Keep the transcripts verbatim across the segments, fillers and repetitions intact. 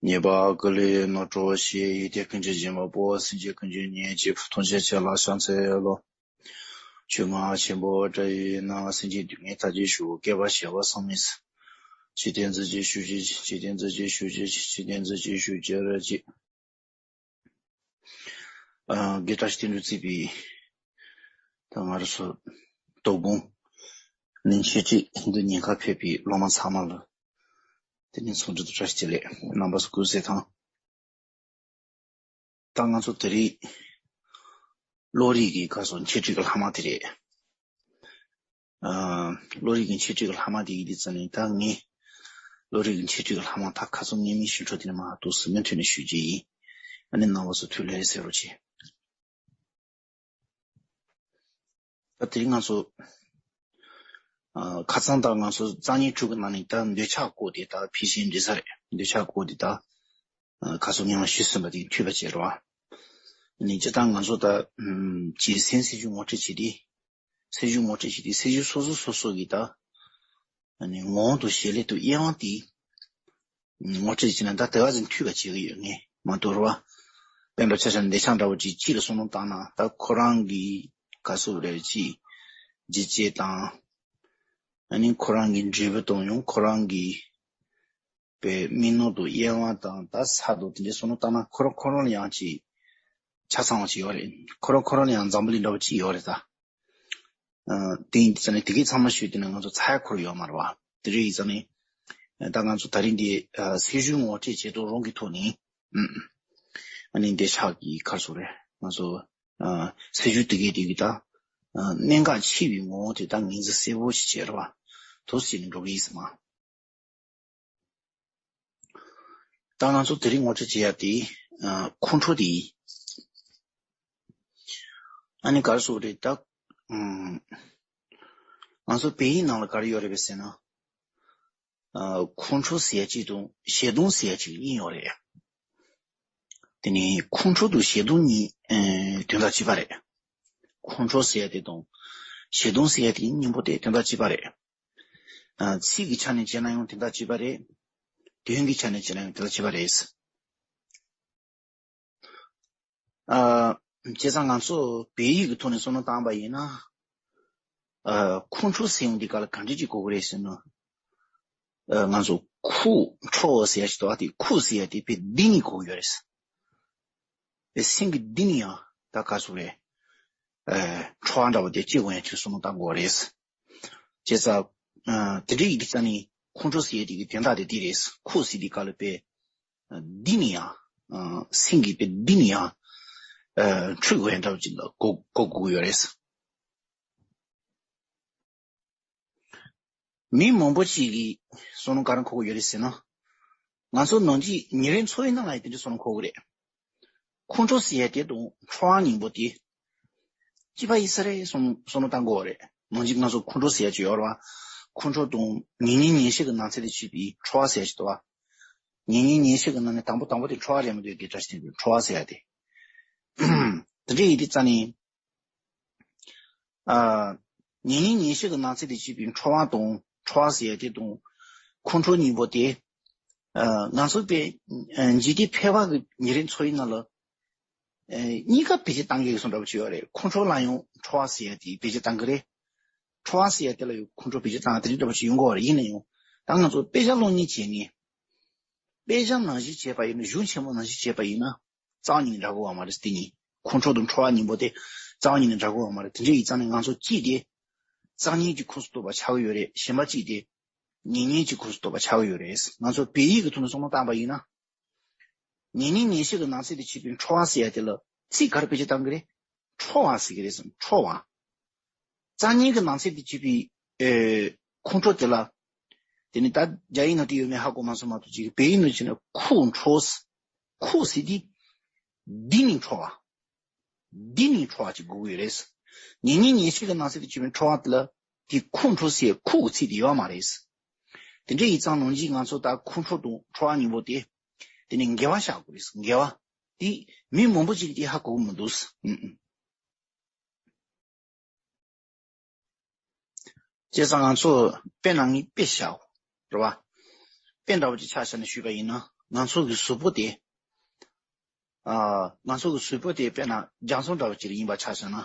ཉེས་པ་ཀུན་ལས་རྣམ་གྲོལ་ཞིང་། ཡོན་ཏན་ཀུན་གྱི་གཞི་མ་སྤངས། སེམས་ཅན་ཀུན་གྱི་གཉེན་གཅིག་པུ། ཐམས་ཅད་མཁྱེན་ལ་ཕྱག་འཚལ་ལོ། ཆོས་རྔ་ཆེན་པོ་གྲྭ་ཡིན་ན། སེམས་ཅན་སྡུག་བསྔལ་མཐའ་ཡས་ཤོག། བསྐལ་པ་བྱེ་བ་ཚང་མས། ཇི་ལྟར་མཛད་ཅིག་ཤོག་ཅིག། ཇི་ལྟར་མཛད་ཅིག་ཤོག་ཅིག། ཇི་ལྟར་མཛད་ཅིག་ཤོག་ཅིག། ཨ། དགེ་བཀྲ་ཤིས་བསྟན་འགྲོས་གཙོས་པའི་ད་ང་རང་ཚོ་དོ་དགོང་ནས་འཆད་ཁྲིད་འདི་ཉན་གར་ཕེབས་པའི་སློབ་མ་ཚང་མ་ལ་དེ་ནས་འཚམས་འདྲི་དང་བཀྲ་ཤིས་བདེ་ལེགས། རྣམ་པ་ཚོ་སྐུ་གཟུགས་བཟང་། ད་ང་ཚོ་དེ་རིང་བློ་རིག་གི་སྐབས་སུ་འཆད་ཁྲིད་ཀྱི་ལྷག་མ་དེ་རེད། ཨ། བློ་རིག་གི་འཆད་ཁྲིད་ཀྱི་ལྷག་མ་དེ་ཡིན་དུས་ཙམ་ནས། ད་ངས་བློ་རིག་གི་འཆད་ཁྲིད་ཀྱི་ལྷག་མ་ད་ཁ་སང་ངའི་མི་ཞུ་འཕྲོ་དེ་ནས་མར་འདུག་སེ་མུ་མཐུད་ནས་ཞུ་རྒྱུ་ཡིན། ཨ་ནི་རྣམ་པ་ཚོ་ཐུགས་ལ་གསལ་རོགས་གྱིས། ད་དེ་རིང་ང་ཚོ། ཨ། ཁ་སང་ད་ང་ཚོ་རྩོམ་ཡིག་དྲུག་གི་ནང་ནས་ད་འདོད་ཆགས་སྐོར་དེ་ད་ཕལ་ཆེར་འགྲིག་ས་རེད། འདོད་ཆགས་སྐོར་དེ་ད། ཨ། ཁ་སང་ངས་མར་ཞུས་ཟིན་པ་དེ་མཐུད་པ་བྱས་རོགས། ཨ་ནི་སྤྱིར་བཏང་ང་ཚོ་ད། ཨམ། སྤྱིར་སེམས་སེམས་རྒྱུད་ངོ་སྤྲོད་བྱས་ཏེ། སེམས་རྒྱུད་ངོ་སྤྲོད་བྱས་ཏེ་སེམས་རྒྱུད་སོ་སོ་སོ་སོ་གི་ད། ཨ་ནི་ངོ་བོ་དང་བྱེད་ལས་དང་དབྱེ་བ་དེ་ངོ་སྤྲོད་བྱས་ན་ད་དེ་ག་ཚོད་མཐུད་པ་བྱེད་ཀྱི་ཡོད་ངེས་མ་གཏོགས་རེད་བ། དཔེར་ན་ཆ་བཞག་ན་འདོད་ཆགས་འདྲ་བོ་ཅིག་སྤྱི་ལ་བསམ་བློ་བཏང་ན། ད་ཁོ་རང་གི་ག་ཚོད་རེད་ཅིག་འཇིགས་བྱེད་དང་། ཨ་ནི་ཁོ་རང་གི་འབྲས་བུ་དང་ཡང་ཁོ་རང་གི་པའི་མི་ནོར་དང་དབྱེ་བ་དང་ད་ས་དང་དེ་འདྲའི་བསམ་བློ་བཏང་ན་ཁོ་རང་ཁོ་རང་ལ་ཡང་ཅིག་ཆ་ཚང་བ་ཅིག་ཡོད་རེད། ཁོ་རང་ཁོ་རང་ལ་ཡང་འཛམ་བུ་གླིང་འདྲ་བོ་ཅིག་ཡོད་རེད་ད། ཨ། དེ་ཡིན་དུས་ཙམ་ནས་དེ་གའི་ཚང་མ་ཞུས་དུས་ན་ང་ཚོ་ཚ་ཡ་འཁོར་ཡོད་མ་རེད་བ། དེ་རེད་ཡིན་ཙང་ནས་ད་ང་ཚོ་ད་རིང་འདི་སེམས་རྒྱུད་ངོ་སྤྲོད་བྱེད་སྟངས་རང་གི་ཐོག་ནས། ཨ་ནི་འདོད་ཆགས་ཀྱི་ཁར་སོ་རེད། ང་ཚོ་སེམས་རྒྱུད་དེ་གའི་དེ་གི་ད་གནད་འགག་ཆེ་བའི་ངོ་བོ་དེ་ད་ངོས་འཛིན་གསལ་པོ་ཞིག་བྱེད་རེད་བ། དུ་ཟེར་ནས་འགྲོ་གི་ཡིན་ཟེར་མ། ད་ང་ཚོ་དེ་རིང་ངོ་སྤྲོད་བྱེད་ཡ་དེ། ཨ། ཁོང་ཁྲོ་དེ་ཡིན། ཨ་ནི་ག་རེ་ཟེར་དགོས་རེད་ད། ཨམ། ང་ཚོ་བོད་ཡིག་ནང་ལ་ག་རེ་ཡོད་རེད་པས་ཟེར་ན། ཨ། ཁོང་ཁྲོ་ཟེར་ཡ་གཅིག་དང་ཞེ་སྡང་ཟེར་ཡ་གཅིག་གཉིས་ཡོད་རེད། དེ་ནི་ཁོང་ཁྲོ་དང་ཞེ་སྡང་གཉིས། ཨ། དོན་དག་གཅིག་པ་རེད། ཁོང་ཁྲོ་ཟེར་ཡ་དེ་དང་ཞེ་སྡང་ཟེར་ཡ་དེ་གཉིས་པོ་དེ་དོན་དག་གཅིག་པ་རེད། ཨ། ཚིག་གི་ཆ་ནས་བྱས་ན་ཡང་དོན་དག་གཅིག་པ་རེད། དོན་གྱི་ཆ་ནས་བྱས་ན་ཡང་དོན་དག་གཅིག་པ་རེད། ཨ། བྱས་ཙང་ང་ཚོ་བོད་ཡིག་གི་ཐོག་ནས་བསམ་བློ་བཏང་པ་ཡིན་ན། ཨ། ཁོང་ཁྲོ་ཟེར་ཡོང་དུས་སྐབས་ལ་ག་འདྲ་ཅིག་གོ་གི་རེད་ཟེར་ན། ཨ། ང་ཚོ་ཁོང་ཁྲོ་ཟེར་ཡ་ཞིག་འདུག་བ། དེ་ཁོང་ཟེར་ཡ་དེ་དཔེ་འདི་ནས་གོ་གི་ཡོད་རེད། དཔེ་སེམས་ཀྱི་འདི་ནས་ཡང་ད་ག་ཟེར་རེད། ཨ། ཁྲོ་བ་འདྲ་བོ་དེ་སྐྱེ་དགོས་ཡ་ཅིག་བསམ་བློ་བཏང་དགོས་རེད། བྱས་ཙང་། ཨ། དེ་འདྲ་ཡིན་དུས་ཙམ་ནས་ཁོང་ཁྲོ་ཟེར་ཡ་དེ་གི་དོན་དག་དེ་འདི་རེད། ཁོང་ཟེར་དུས་སྐབས་ལ་དཔེ་འདི་ནས་ཡང་། ཨ། སེམས་ཀྱི་དཔེ་འདི་ནས་ཡང་། ཨ། འཁྲུག་དགོས་ཡ་འདྲ་བོ་ཅིག་ལ་གོ་གོ་དགོས་ཀྱི་ཡོད་རེད། མི་མང་པོ་ཅིག་གིས་བསམ་བློ་ག་རེ་འཁོར་གྱི་ཡོད་རེད་ཟེར་ན། ང་ཚོ་ནམ་རྒྱུན་ཉིན་རེའི་འཚོ་བའི་ནང་ལ་ཡང་དེ་འདྲའི་བསམ་བློ་འཁོར་གྱི་རེད། ཁོང་ཁྲོ་ཟེར་ཡ་དེ་དང་ཁྲོ་བ་གཉིས་པོ་དེ། གཅིག་པ་ཡིན་ས་རེད་བསམ་བསམ་བློ་བཏང་དགོས་པ་རེད། ནམ་རྒྱུན་ང་ཚོ་ཁོང་ཁྲོ་ཟེར་ཡ་ཅིག་ཡོད་རེད་བ། ཁོང་ཁྲོ་དང་ཉེ་ཉིན་ཉེ་ཤེས་ཀྱི་ནང་ཚན་དེ་བྱེད་པའི་ཁྲོ་བ་ཟེར་ཡ་ཅིག་འདུག་བ། ཉེ་ཉིན་ཉེ་ཤེས་ཀྱི་ནང་ནས་དང་པོ་དང་པོ་དེ་ཁྲོ་བ་རེད་མི་འདུག་དགེ་བཀྲ་ཤིས་བསྟན་འགྲོའི་ཁྲོ་བ་ཟེར་ཡ་དེ། དེ་འདྲ་ཡིན་དུས་ཙམ་ནས། ཨ། ཉེ་ཉིན་ཉེ་ཤེས་ཀྱི་ནང་ཚན་དེ་བྱེད་པའི་ཁྲོ་བ་དང་ཁྲོ་བ་ཟེར་ཡ་དེ་དང་། ཁོང་ཁྲོ་གཉིས་པོ་དེ། ཨ། ང་ཚོ་དཔེ་འཇིག་རྟེན་ཕལ་པ་གི་ཉིན་རེའི་འཚོ་བའི་ནང་ལ། ཨ། གཉིས་ཀ་བེད་སྤྱོད་བཏང་གི་ཡོད་བཟོ་འདྲ་པོ་ཅིག་ཡོད་རེད། ཁོང་ཁྲོ་ལ་ཡང་ཁྲོ་བ་ཟེར་ཡ་དེ་བེད་སྤྱོད་བཏང་གི་རེད། ཁྲོ་བ་ཟེར་ཡ་དེ་ལ་ཡང་ཁོང་ཁྲོ་བེད་སྤྱོད་བཏང་ཡ་དེ་འདྲ་འདྲ་པོ་ཅིག་ཡོང་གི་ཡོད་རེད། ཡིན་ན་ཡང་ད་ང་ཚོ་དཔེ་ཆ་སློབ་གཉེར་བྱེད་མཁན། དཔེ་ཆ་ནང་བཞིན་བྱས་པ་ཡིན་ན། གཞུང་ཆེན་མོ་ནང་བཞིན་བྱས་པ་ཡིན་ན། རྩ་བ་ཉིད་ནས་འདྲ་གི་ཡོད་མ་རེད། དེ་གཉིས། ཁོང་ཁྲོ་དང་ཁྲོ་བ་གཉིས་པོ་དེ་རྩ་བ་ཉིད་ནས་འདྲ་གི་ཡོད་མ་རེད། དེ་འདྲ་ཡིན་ཙང་ནས་ང་ཚོ་གཅིག་དེ་རྩ་བ་ཉིད་ཀྱི་ཁོངས་སུ་གཏོགས་པ་ཆགས་ཀྱི་ཡོད་རེད། གཞན་པ་གཅིག་དེ་ཉེ་ཉིན་གྱི་ཁོངས་སུ་གཏོགས་པ་ཆགས་ཀྱི་ཡོད་རེད། ང་ཚོ་བོད་ཡིག་གི་ཐོག་ནས་བསམ་བློ་བཏང་པ་ཡིན་ན། ཉེ་ཉིན་ཉེ་ཤེས་ཀྱི་ནང་ཚན་དེ་བྱེད་པའི་ཁྲོ་བ་ཟེར་ཡ་དེ་ལ་ཚིག་ག་རེ་བེད་སྤྱོད་བཏང་གི་རེད། ཁྲོ་བ་ཟེར་གི་རེད་ཟེར། ཁྲོ་བ། རྩ་བ་ཉིད་ཀྱི་ནང་ཚན་དེ་བྱེད་པའི། ཨེ། ཁོང་ཁྲོ་དེ་ལ། དེ་ནི་ད་རྒྱ་ཡིག་ནང་དེ་ཡོད་མེད་ཧ་གོ་མ་སོང་མ་གཏོགས་ཅིག་བོད་ཡིག་ནང་བྱས་ན་ཁོང་ཁྲོ། ཁོང་ཟེར་དེ། འདི་ནི་ཁྲོ་བ། འདི་ནི་ཁྲོ་བ་ཅིག་དགོས་ཀྱི་ཡོད་རེད། ཉེ་ཉིན་ཉེ་ཤེས་ཀྱི་ནང་ཚན་དེ་བྱེད་པའི་ཁྲོ་བ་དེ་ལ། དེ་ཁོང་ཁྲོ་ཟེར་ཁོང་གི་ཚིག་དེ་ཡོད་མ་རེད། དེ་འདྲ་ཡིན་ཙང་ནམ་རྒྱུན་ང་ཚོ་ད་ཁོང་ཁྲོ་དང་ཁྲོ་བ་གཉིས་པོ་དེ། དེ་ནི་འགལ་བ་བཞག་དགོས་རེད། འགལ་བ། དེ་མི་མང་པོ་ཅིག་དེ་ཧ་གོ་གི་མི་འདུག་ཨུ་ཨུ། བྱས་ཙང་ང་ཚོ་དཔེ་ནང་གི་དཔེ་བཞག་རེད་བ། དཔེ་འདྲ་བོ་ཅིག་ཆ་བཞག་ནས་ཞུས་པ་ཡིན་ན། ང་ཚོ་གི་གཟུགས་པོ་དེ། ཨ། ང་ཚོ་གི་གཟུགས་པོ་དེ་དཔེར་ན་རྒྱ་མཚོ་འདྲ་བོ་ཅིག་ཡིན་པར་ཆ་བཞག་ན།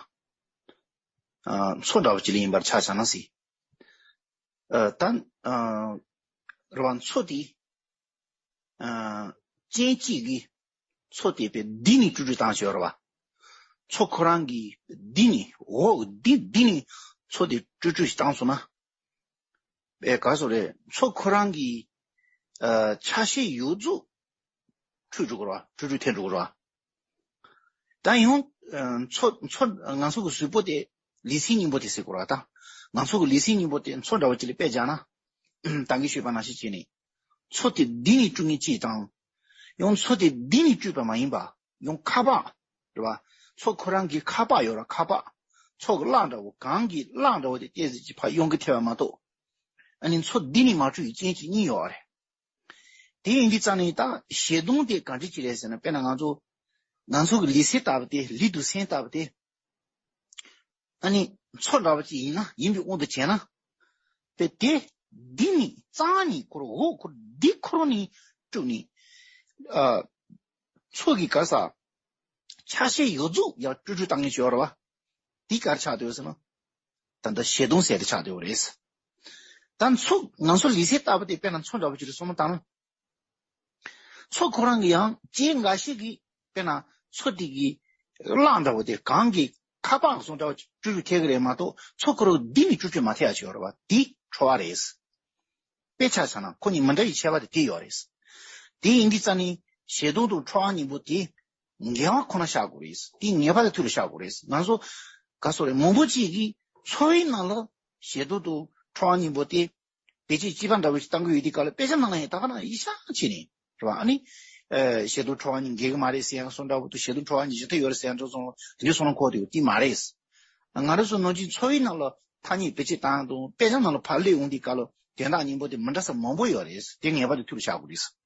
ཨ། མཚོ་འདྲ་བོ་ཅིག་ཡིན་པར་ཆ་བཞག་ན་ཟེར། ཨ། ད། ཨ། རེད་བ། མཚོ་དེ། ཨ། རྐྱེན་གཅིག་གིས་མཚོ་དེ་དཔེ་ལྡིང་ནས་དཀྲུག་དཀྲུག་བཏང་བྱས་ཡོད་རེད་བ། མཚོ་ཁོ་རང་གིས་ལྡིང་ནས། འོ། ལྡིང་ལྡིང་ནས་མཚོ་དེ་དཀྲུག་དཀྲུག་ཞིག་བཏང་སོང་ན། དཔེ་ག་རེ་ཟེར་དགོས་རེད། མཚོ་ཁོ་རང་གི། ཨ། ཆ་ཤས་ཡོད་ཚད་འཁྲུད་འགྲོ་གི་རེད་བ། དཀྲུག་དཀྲུག་འཐེན་འགྲོ་གི་རེད་བ། ད་ཡང་། ཨ། མཚོ་མཚོ་ང་ཚོ་གི་གཟུགས་པོ་དེ་ལུས་སེམས་གཉིས་པོ་དེ་ཟེར་དགོས་རེད་བ། ད་ང་ཚོ་གི་ལུས་སེམས་གཉིས་པོ་དེ་མཚོ་འདྲ་བོ་ཅིག་ལ་དཔེ་བཞག་ན། ད་གིན་ཞུས་པ་ནང་བཞིན་བྱས་ནས། མཚོ་དེ་ལྡིང་ནས་དཀྲུག་མཁན་གཅིག་དང་། ཡང་མཚོ་དེ་ལྡིང་ནས་དཀྲུག་པ་མ་ཡིན་པ། ཡང་ཁ་པར། རེད་བ། མཚོ་ཁོ་རང་གི་ཁ་པར་ཡོད་རེད། ཁ་པར། མཚོ་གི་གློག་འདྲ་བོ། གངས་ཀྱི་གློག་འདྲ་བོ་དེ་ཏོག་ཙམ་ཅིག་ཕར་གཡུག་གི་ཐེབས་པ་མ་གཏོགས། ཨ་ནི་མཚོ་ལྡིང་ནས་མ་དཀྲུག་པའི་རྐྱེན་གཅིག་གཉིས་ཡོད་རེད། དེ་ཡིན་དུས་ཙང་ནས་ད་ཞེ་སྡང་དེ་ག་འདྲ་ཅིག་རེད་ཟེར་ན། དཔེར་ན་ང་ཚོ། ང་ཚོ་གི་ལུས་སེམས་ལྟ་བུ་དེ། ལུས་དང་སེམས་ལྟ་བུ་དེ། ཨ་ནི་མཚོ་འདྲ་བོ་ཅིག་ཡིན་ན། ཡིན་པའི་དབང་དུ་བྱས་ན། དེ་དེ་ལྡིང་ནས་གཙང་ནས་ཁོ་རང་འོ་ཁོ་རང་ལྡིང་ཁོ་རང་ནས་དཀྲུག་ནས། ཨ། མཚོ་གི་ག་རེ་ཟེར། ཆ་ཤས་ཡོད་ཚད་ཡར་དཀྲུག་དཀྲུག་བཏང་མཁན་ཞིག་ཡོད་རེད་བ། དེ་ག་རེ་ཆགས་བསྡད་ཡོད་ཟེར་ན། ད་ལྟ་ཞེ་སྡང་ཟེར་དེ་ཆགས་བསྡད་ཡོད་རེད། ད་མཚོ། ང་ཚོ་ལུས་སེམས་ལྟ་བུ་དེ་དཔེར་ན་མཚོ་འདྲ་བོ་ཅིག་ལ་བསམ་བློ་བཏང་ན། མཚོ་ཁོ་རང་གི་ཡང་རྐྱེན་འགའ་ཞིག་གིས། དཔེར་ན་མཚོ་དེ་གི་གློག་འདྲ་བོ་དེ། གངས་ཀྱི་ཁ་པར་བཟོ་འདྲ་བོ་ཅིག་དཀྲུག་དཀྲུག་ཐེབས་ཀྱི་རེད་མ་གཏོགས། མཚོ་ཁོ་རང་ལྡིང་ནས་དཀྲུག་དཀྲུག་མ་ཐེབས་ཡ་ཅིག་ཡོད་རེད་བ། དེ་ཁྲོ་བ་རེད། དཔེ་ཆ་བཞག་ན་ཁོ་གཉིས་མི་འདྲ་བའི་ཁྱད་པར་དེ་དེ་ཡོད་རེད། དེ་ཡིན་དུས་ཙང་ནས་ཞེ་སྡང་དང་ཁྲོ་བ་གཉིས་པོ་དེ་ངེས་པ་ཁོ་ན་བཞག་དགོས་རེད། དེ་ངེས་པ་དེ་ཐུགས་ལ་བཞག་དགོས་རེད། ང་ཚོ་ག་རེ་ཟེར་དགོས་རེད། མང་པོ་ཅིག་གིས་འཚོ་བའི་ནང་ལ་ཞེ་སྡང་དང་ཁྲོ་བ་གཉིས་པོ་དེ་བེད་སྤྱོད་གཅིག་པ་འདྲ་བོ་ཞིག་བཏང་གི་ཡོད་དུས་སྐབས་ལ། དཔེ་ཆ་ནང་ལ་ཡང་ད་ག་ནང་ཡིག་ཆ་བྱས་ནས། རེད་བ། ཨ་ནི། ཨ། ཞེ་སྡང་ཁྲོ་བ་གཉིས་འགལ་གྱི་མ་རེད་ཟེར་ཡ་བཟོ་འདྲ་བོ་དང་། ཞེ་སྡང་ཁྲོ་བ་གཉིས་གཞི་མཐུན་ཡོད་རེད་ཟེར་ཡ་འདྲ་བོ་བཟོ། དེ་འདྲའི་བསམ་བློ་འཁོར་དེ་དེ་མ་རེད། ང་རང་ཚོ་ནམ་རྒྱུན་འཚོ་བའི་ནང་ལ་ཐ་སྙད་བེད་སྤྱོད་བཏང་ཡ་དང་དཔེ་ཆ་ནང་ལ་ཕར་སླེབས་ཡོང་དུས་སྐབས་ལ་དོན་དག་གཉིས་པོ་དེ་མི་འདྲ་ས་མང་པོ་ཡོད་རེད། དེ་ངེས་པར་དུ་ཐུགས་ལ་བཞག་དགོས་རེད།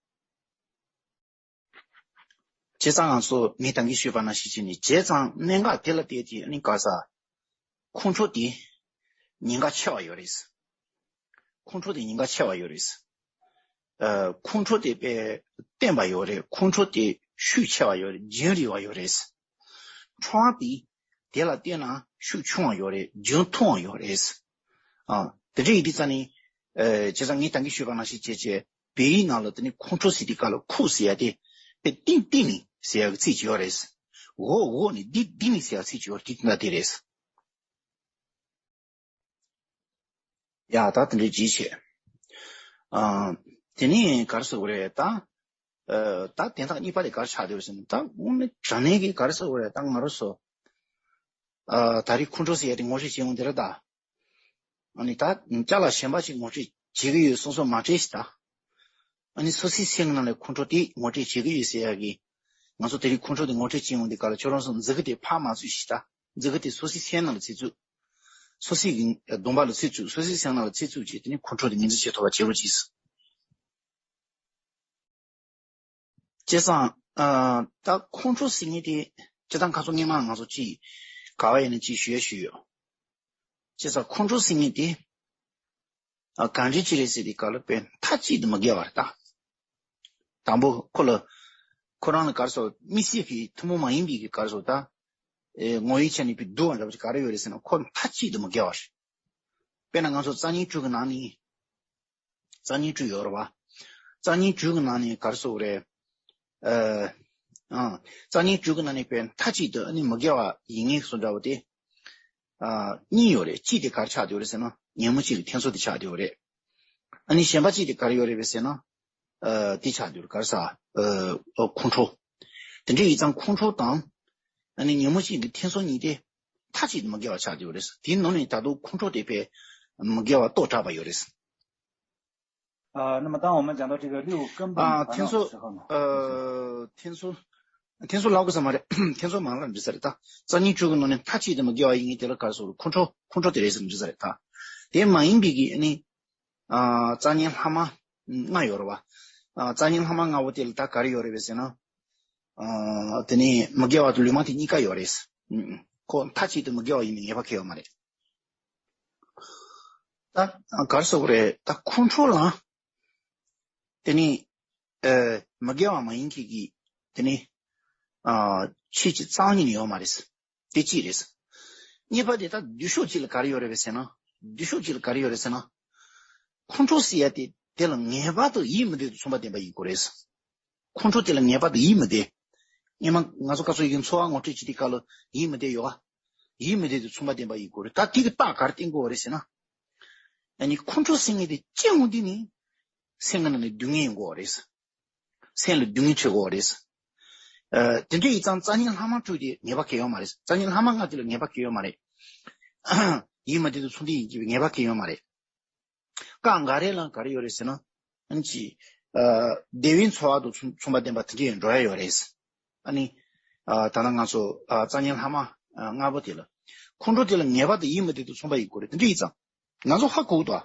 བྱས་ཙང་ང་ཚོ་ངས་ད་གིན་ཞུས་པ་ནང་བཞིན་བྱས་ནས། བྱས་ཙང་གནད་འགག་དེ་ལ་བལྟས་ཏེ། ཨ་ནི་ག་རེ་ཟེར། ཁོང་ཁྲོ་དེ་ཉེན་ཁ་ཆེ་བ་ཡོད་རེད། ཁོང་ཁྲོ་དེ་ཉེན་ཁ་ཆེ་བ་ཡོད་རེད། ཨ། ཁོང་ཁྲོ་དེ་དཔེ་བརྟན་པ་ཡོད་རེད། ཁོང་ཁྲོ་དེ་ཤུགས་ཆེ་བ་ཡོད་རེད། རྒྱུན་རིང་བ་ཡོད་རེད། ཁྲོ་བ་དེ་དེ་ལ་བལྟས་ན་ཤུགས་ཆུང་བ་ཡོད་རེད། རྒྱུན་ཐུང་བ་ཡོད་རེད། ཨ། དེ་འདྲ་ཡིན་དུས་ཙང་ནས། ཨ། བྱས་ཙང་ངས་ད་གིན་ཞུས་པ་ནང་བཞིན་བྱས་བྱས། བོད་ཡིག་ནང་ལ་དེ་ནི་ཁོང་ཁྲོ་ཟེར་དུས་སྐབས་ལ་ཁོ་ཟེར་ཡ་དེ་དཔེ་ཏིང་ཏིང་ནས་ཟེར་ཡ་གི་ཚིག་ཅིག་ཡོད་རེད། འོ་འོ་ནས་ལྡིང་ལྡིང་ནས་ཟེར་ཡ་ཚིག་ཅིག་ཡོད་རེད། དེ་ད་དེ་རེད། ཡ། ད་དེ་འདྲའི་ཅིག་བྱས། ཨ། དེ་ནས་ག་རེ་ཟེར་དགོས་རེད་ད། ཨ། ད་དོན་དག་གཉིས་པ་དེ་ག་རེ་ཆགས་བསྡད་ཡོད་ཟེར་ན། ད་དངོས་གནས་དྲང་གནས་ཀྱི་ག་རེ་ཟེར་དགོས་རེད། ད་ང་རང་ཚོ། ཨ། ད་རེས་ཁོང་ཁྲོ་ཟེར་ཡ་དེ་ངོ་སྤྲོད་བྱེད་ཡོང་དེ་རེད་ད། ཨ་ནི་ད་ཅ་ལག་གཞན་པ་ཅིག་ངོ་སྤྲོད་བྱེད་ཀྱི་ཡོད། སོ་སོ་མ་སྤྲད་ཞིག་ད། ཨ་ནི་སོ་སོའི་སེམས་ནང་ལ་ཁོང་ཁྲོ་དེ་ངོ་སྤྲོད་བྱེད་ཀྱི་ཡོད་ཟེར་ཡ་གི། ང་ཚོ་དེ་རིང་ཁོང་ཁྲོ་དེ་ངོ་སྤྲོད་བྱེད་ཡོང་དུས་སྐབས་ལ། ཁྱོད་རང་ཚོ་མཛུབ་གུ་དེ་ཕར་མ་བཙུགས་ཤིག་ད། མཛུབ་གུ་དེ་སོ་སོའི་སེམས་ནང་ལ་ཚུར་བཙུགས། སོ་སོའི་གི་གདོང་པ་ལ་ཚུར་བཙུགས། སོ་སོའི་སེམས་ནང་ལ་ཚུར་བཙུགས་བྱས། དེ་ནས་ཁོང་ཁྲོ་དེ་ངོས་འཛིན་བྱེད་ཐུབ་པ་བྱེད་རོགས་གྱིས། བྱས་ཙང་། ཨ། ད་ཁོང་ཁྲོ་ཟེར་མཁན་དེ། སྤྱིར་བཏང་ཁ་སང་སྔོན་མ་ང་ཚོ་ཅིག་ག་བ་ཡིན་ན་ཅིག་ཞུ་ཡ་ཞུས་ཡོད། བྱས་ཙང་ཁོང་ཁྲོ་ཟེར་མཁན་དེ། ཨ། གང་འདྲ་ཅིག་རེད་ཟེར་དུས་སྐབས་ལ། དཔེ་མཐའ་གཅིག་ཏུ་མི་དགེ་བ་རེད་ད། དང་པོ་ཁོ་ལ། ཁོ་རང་ལ་ག་རེ་ཟེར། དམིགས་བསལ་གྱི་ཐུན་མོང་མ་ཡིན་པའི་གི་ག་རེ་ཟེར་ད། ཨེ། ངོ་བོའི་ཆ་ནས་དཔེ་སྡུག་པ་འདྲ་བ་ཅིག་ག་རེ་ཡོད་རེད་ཟེར་ན། ཁོ་མཐའ་གཅིག་ཏུ་མི་དགེ་བ་རེད། དཔེར་ན་ང་ཚོ་རྩ་རྙིང་དྲུག་གི་ནང་ནས། རྩ་རྙིང་དྲུག་ཡོད་རེད་བ། རྩ་རྙིང་དྲུག་གི་ནང་ནས་ག་རེ་ཟེར་དགོས་རེད། ཨ། ཨ། རྩ་རྙིང་དྲུག་གི་ནང་ནས་དཔེ་མཐའ་གཅིག་ཏུ་ཨ་ནི་མི་དགེ་བ་ཡིན་མཁན་བཟོ་འདྲ་བོ་དེ། ཨ། གཉིས་ཡོད་རེད། གཅིག་དེ་ག་རེ་ཆགས་བསྡད་ཡོད་རེད་ཟེར་ན། ཉོན་མོངས་བཅས་ཀྱི་འཐེན་སོང་དེ་ཆགས་བསྡད་ཡོད་རེད། ཨ་ནི་གཞན་པ་གཅིག་དེ་ག་རེ་ཡོད་རེད་པས་ཟེར་ན། ཨ། དེ་ཆགས་བསྡད་ཡོད་རེད། ག་རེ་ཟེར། ཨ། ཨ། ཁོང་ཁྲོ། དེ་འདྲ་ཡིན་ཙང་ཁོང་ཁྲོ་དང་། ཨ་ནི་ཉོན་མོངས་བཅས་ཀྱི་འཐེན་སོང་གཉིས་དེ་མཐའ་གཅིག་ཏུ་མི་དགེ་བ་ཆགས་བསྡད་ཡོད་རེད། དེའི་ནང་ནས་ད་དུང་ཁོང་ཁྲོ་དེ་དཔེ་མི་དགེ་བ་སྟོང་ཕྲག་པ་ཡོད་རེད། 啊，那么当我们讲到这个六根本 ཨ། 烦恼 འཐེན་སོང་། 的时候呢， ཨ། འཐེན་སོང་། འཐེན་སོང་ལབ་དགོས་ས་མ་རེད། འཐེན་སོང་མ་ལབ་འགྲིག་ས་རེད་ད། རྩ་རྙིང་དྲུག་གི་ནང་ནས་མཐའ་གཅིག་ཏུ་མི་དགེ་བ་ཡིན་མཁན་དེ་ལ་ག་རེ་ཟེར། ཁོང་ཁྲོ། ཁོང་ཁྲོ་དེ་རེད་ཟེར་འགྲིག་ས་རེད་ད། དེ་མ་ཡིན་པའི་གི་ཨ་ནི། ཨ། རྩ་རྙིང་ལྷག་མ་ལྔ་ཡོད་རེད་བ། ཨ། རྩ་རྙིང་ལྷག་མ་ལྔ་པོ་དེ་ལ་ད་ག་རེ་ཡོད་རེད་པས་ཟེར་ན། ཨ། དེ་ནས་མི་དགེ་བ་དང་ལུས་མ་བདེ་གཉིས་ཀ་ཡོད་རེད། ཨ། ཁོ་མཐའ་གཅིག་ཏུ་མི་དགེ་བ་ཡིན་པའི་ངེས་པ་གང་ཡང་ཡོད་མ་རེད། ད་ག་རེ་ཟེར་དགོས་རེད། ད་ཁོང་ཁྲོ་ལ། དེ་ནས། ཨ། མི་དགེ་བ་མ་ཡིན་མཁན་གྱི་དེ་ནི་ཨ་ཆོས་ཅིག་རྩ་བ་ཉིད་ནས་ཡོད་མ་རེད། དེ་གཅིག་རེད། གཉིས་པ་དེ་ད་སྡུག་ཤོས་གཅིག་ལ་ག་རེ་ཡོད་རེད་པས་ཟེར་ན། སྡུག་ཤོས་གཅིག་ལ་ག་རེ་ཡོད་རེད་ཟེར་ན། ཁོང་ཁྲོ་ཟེར་ཡ་དེ་དེ་ལ་ངེས་པར་དུ་ཡིད་མི་བདེ་དང་མཚུངས་པ་ལྡན་པ་ཡིན་དགོས་རེད། ཁོང་ཁྲོ་དེ་ལ་ངེས་པར་དུ་ཡིད་མི་བདེ། སྔོན་མ་ང་ཚོ་སྐབས་སུ་ཡིན་ཚོར་བ་ངོ་སྤྲོད་བྱེད་དུས་སྐབས་ལ་ཡིད་མི་བདེ་ཡོད་ག་ཡིད་མི་བདེ་དང་མཚུངས་པ་ལྡན་པ་ཡིན་དགོས་རེད། ད་དེ་གི་རྟགས་ག་རེ་བསྟན་དགོས་རེད་ཟེར་ན། ཨ་ནི་ཁོང་ཁྲོ་ཟེར་མཁན་དེ་སྐྱེ་འོང་དུས་ནི་སེམས་ཀྱི་ནང་ནས་སྡུག་བསྔལ་ཡོང་གི་ཡོད་རེད། སེམས་ལ་སྡུག་བསྔལ་འཕྲད་ཀྱི་ཡོད་རེད། ཨ་དེ་འདྲ་ཡིན་ཙང་རྩ་བརྙན་ལྷག་མ་དྲུག་དེ་ངེས་པ་གང་ཡང་ཡོད་མ་རེད། རྩ་བརྙན་ལྷག་མ་ལྔ་དེ་ལ་ངེས་པ་གང་ཡང་ཡོད་མ་རེད། ཡིད་མི་བདེ་དང་མཚུངས་ལྡན་ཡིན་གྱི་ངེས་པ་གང་ཡང་ཡོད་མ་རེད། སྐབས་འགའ་རེ་ལ་ག་རེ་ཡོད་རེད་ཟེར་ན། ཨ་ནི་ཅི། ཨ་བདེ་བའི་ཚོར་བ་དང་མཚུངས་མཚུངས་པ་ལྡན་པ་དེ་འདྲ་ཡང་འགྲོ་ཡ་ཡོད་རེད། ཨ་ནི། ཨ་ད་ལྟ་ང་ཚོ་ཨ་རྩ་བརྙན་ལྷག་མ་ཨ་ལྔ་པོ་དེ་ལ། ཁོང་ཁྲོ་དེ་ལ་ངེས་པར་དུ་ཡིད་མི་བདེ་དང་མཚུངས་པ་ཡིན་དགོས་རེད། དེ་འདྲ་ཡིན་ཙང་། ང་ཚོ་ཧ་གོ་གི་འདུག་